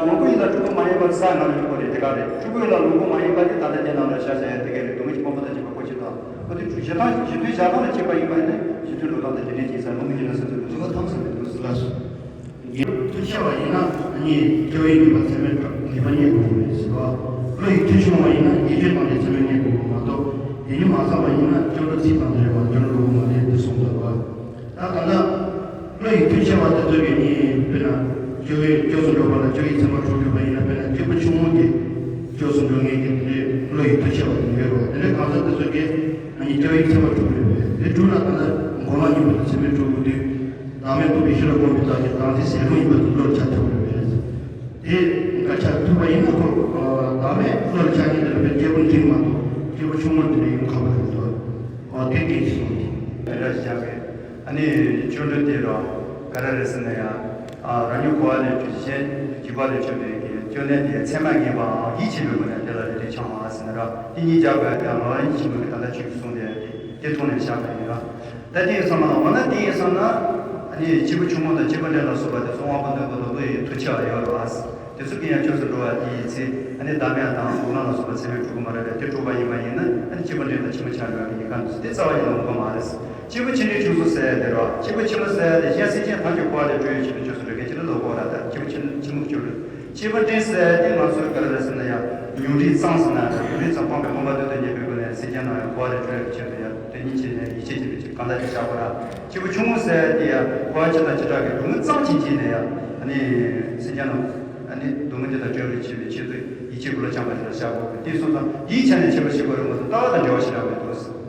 ལོངས་སྐུ་ཡིན་ལ་སྤྲུལ་སྐུ་མ་ཡིན་པར་ས་སྔ་རོལ་གྱི་སྐུ་རེད། དེ་ག་རེད། སྤྲུལ་སྐུ་ཡིན་ལ་ལོངས་སྐུ་མ་ཡིན་པ་དེ་ད་ལྟ་དེ་ནང་ལ་བཞག་བཞག་ཡ་དེ་ག་རེད། སྡུག་བསྔལ་གྱི་ཕུང་པོ་དང་བཅས་པ་སྐུ་ཅིག་དང་། ཨོ་དེ་བཞེས་སྟངས་བཞེས་དུས་བཞག་སྟངས་ལ་དཔྱད་པ་ཡིན་པ་ཡིན་ན་བཞེས་དུས་འགྲོ་སྟངས་དང་དེ་འདྲའི་ཅིག་ས་ལུང་གི་རྗེས་འབྲང་སེམས་ཙམ་པའི་དུས་ཚོད་ཐམས་ཅད་མི་འདུག་ཟེར་ལ། ཐུགས་ཆེ་བ་ཡིན་ན་ནི་སྐྱབས་ཡུལ་ནུས་པ་ཚད་མེད་ངེས་པ་རྙེད་དགོས་རེད་ཟེར་བ། བློ་ཡི་མཐུ་ཆུང་བ་ཡིན་ན་ཡིད་དཔྱོད་དང་ནི་ཚད་མེད་རྙེད་དགོས་པ་མ་གཏོགས། དེ་ཉིད་མ་ཚང་བ་ཡིན་ན་སྐྱབས་འགྲོ་ཚིག་དང་འབྲེལ་བར་སྐྱབས་འགྲོ་དགོས་མ་རེད་དེ་གསུངས་འདུག་བ། ད་ད་ལྟ་བློ་ཡི་མཐུ་ཆེ་བ་དེ་ཚོ་གི་ནི་དཔེར་ན་སྐྱབས་ཡུལ་སྐྱབས་སུ་འགྲོ་བ་ལ་སྐྱབས་ཡུལ་ཚད་མ་དྲུག་ཡོད་པ་ཡིན་ན། དཔེར་ན་སྐྱེས་བུ་ཆུང་ངུ་གི་སྐྱབས་སུ་འགྲོ་མཁན་གྱི་དེ་འདྲའི་བློ་ཡི་མཐུ་ཆེ་བ་དེ་ཡོད་རེད་བ། དེ་འདྲའི་གང་ཟག་དེ་ཚོ་གི་ཨ་ནི་སྐྱབས་ཡུལ་ཚད་མ་དྲུག་རེད་པས། དེ་དྲུག་ལ་ད་ལྟ་མགོ་ནག་གཉིས་པོ་དང་ཚད་མེད་དྲུག་གི་དུས་བདག་མེད་རྟོགས་པའི་ཤེས་རབ་སྒོམ་པའི་རྟགས་ཀྱིས་བདག་འཛིན་ཟད་འགྲོ་ཡིན་པ་དེ་བློར་འཆར་ཐུབ་རེད་པས། དེ་འགའ་འཆར་ཐུབ་པ་ཡིན་ན་ཁོ་བདག་མེད་བློར་འཆར་མཁན་དེ་ལ་བའི་སྐྱེས་བུ་འབྲིང་མ་གཏོགས་སྐྱེས་བུ་ཆུང་ངུར་དེ་འདྲ་ཡོང་ཁག་པོ་རེད་འདུག་ཨོ་དེ་སྐད་ཅིག་གསུངས་ཏེ། དེ་འདྲ་ཞིག་བྱ་བའི་ཨ་ནི་སྐྱབས་འགྲོ་དེ་རོ་ག་རེ་རེད་ཟེར་ན་ཡང་། ཨ་རང་ཉིད་འཁོར་བ་ལས་གྲོལ་ཞིང་འཇིགས་པ་ལས་གྲོལ་བའི་གི་སྐྱབས་གནས་དེ་ཚད་མ་ངེས་པའམ་ཡིད་ཆེས་པའི་སྒོ་ནས་དེ་ལ་རེ་འདུན་འཆང་བ་ཟེར་ན་ར། དེ་གཉིས་སྦྱར་དགོས་ཡ་དེ་ལོ་རང་ཡིད་ཆེས་པའི་གི་ད་ལྟ་ཆོས་ཀྱི་གསུང་དེ་དེ་ཐོག་ནས་བཞག་པ་ཡིན་ར། ད་དེ་ཡིན་བསམ་ན་འོ་ན་དེ་ཡིན་བསམ་ན། ཨ་ནི་སྐྱེས་བུ་ཆུང་ངུ་དང་སྐྱེས་བུ་འབྲིང་ལ་སོགས་པ་དེ་ཚོ་དབང་པོ་རྣོན་པོ་དང་བློ་ཡི་མཐུ་ཆེ་བ་ཡོད་རེད་བ། དེ་ཚོ་གིས་ཡང་སྐྱབས་སུ་འགྲོ་བ་དེ་ཡི་ཚེ་ཨ་ནི་བདག་མེད་དང་མགོ་ནག་ལ་སོགས་པ་ཚད་མེད་གྲུབ་ཀྱི་མ་རེད་པས། དེ་གྲུབ་པ་ཡིན་པ་ཡིན་ན་ཨ་ནི་སྐྱེས་བུ་འབྲིང་དང་ཆེན་པོ་ཆགས་འགྲོ་བ་གི་ཉེན་ཁ་འདུག་ཟེར། དེ་རྩ་བ་ཉིད་ནས་འོང་གི་མ་རེད། སྐྱེས་བུ་ཆེ་འབྲིང་ཆུང་གསུམ་ཟེར་ཡ་དེ་རེད་བ། སྐྱེས་བུ་ཆེན་པོ་ཟེར་ཡ་དེ་གཞན་སེམས་ཅན་ཐམས་ཅད་འཁོར་བ་ལས་སྒྲོལ་བའི་ཆེད་དུ་སྐྱབས་སུ་འགྲོ་མཁན་ཅིག་ལ་ལབ་དགོས་ར། ད་སྐྱེས་བུ་ཆེན་ཆེན་པོ་སྐྱབས་འགྲོ། སྐྱེས་བུ་འབྲིང་ཟེར་ཡ་དེ་ང་ཚོས་ག་རེ་རེད་ཟེར་ན་ཡང་ཉུང་རིས་གཙང་ཟེར་ན་ཉུང་རིས་གཙང་སྤངས་པའི་སྤངས་པ་དོན་དུ་གཉེར་བའི་སྒོ་ནས་སེམས་ཅན་རྣམས་ཡང་འཁོར་བ་ལས་སྒྲོལ་བའི་ཆེད་དུ་ཡང་དོན་གཉེར་བྱས་ནས་ཡིད་ཆེས་བྱེད་པའི་ཆེད་གང་ལྟར་ཅིག་བྱ་དགོས་ར། སྐྱེས་བུ་ཆུང་ངུ་ཟེར་ཡ་དེ་ཡང་འཁོར་བ་སྤྱི་དང་བྱེ་བྲག་གི་སྡུག་བསྔལ་གཙང་ཞིང་བརྗེད་ནས་ཡང་ཨ་ནི་སེམས་ཅན་རྣམས་ཨ་ནི་སྡུག་བསྔལ་དེ་དག་སྒྲོལ་བའི་ཆེད་དུ་ཆེད་དུ་ཡིད་ཆེས་བློ་བཅངས་པ་ཞིག་ལ་བཞག་དགོས་པས། དེ་སོང་ཙང་དེའི་ཆ་ནས་འཆད་པ་ཞིག་དགོས་རེད་མ་གཏོགས་ལྟ་བ་དང་འབྲེལ་བ་ཞེ་དྲག་མི་འདུག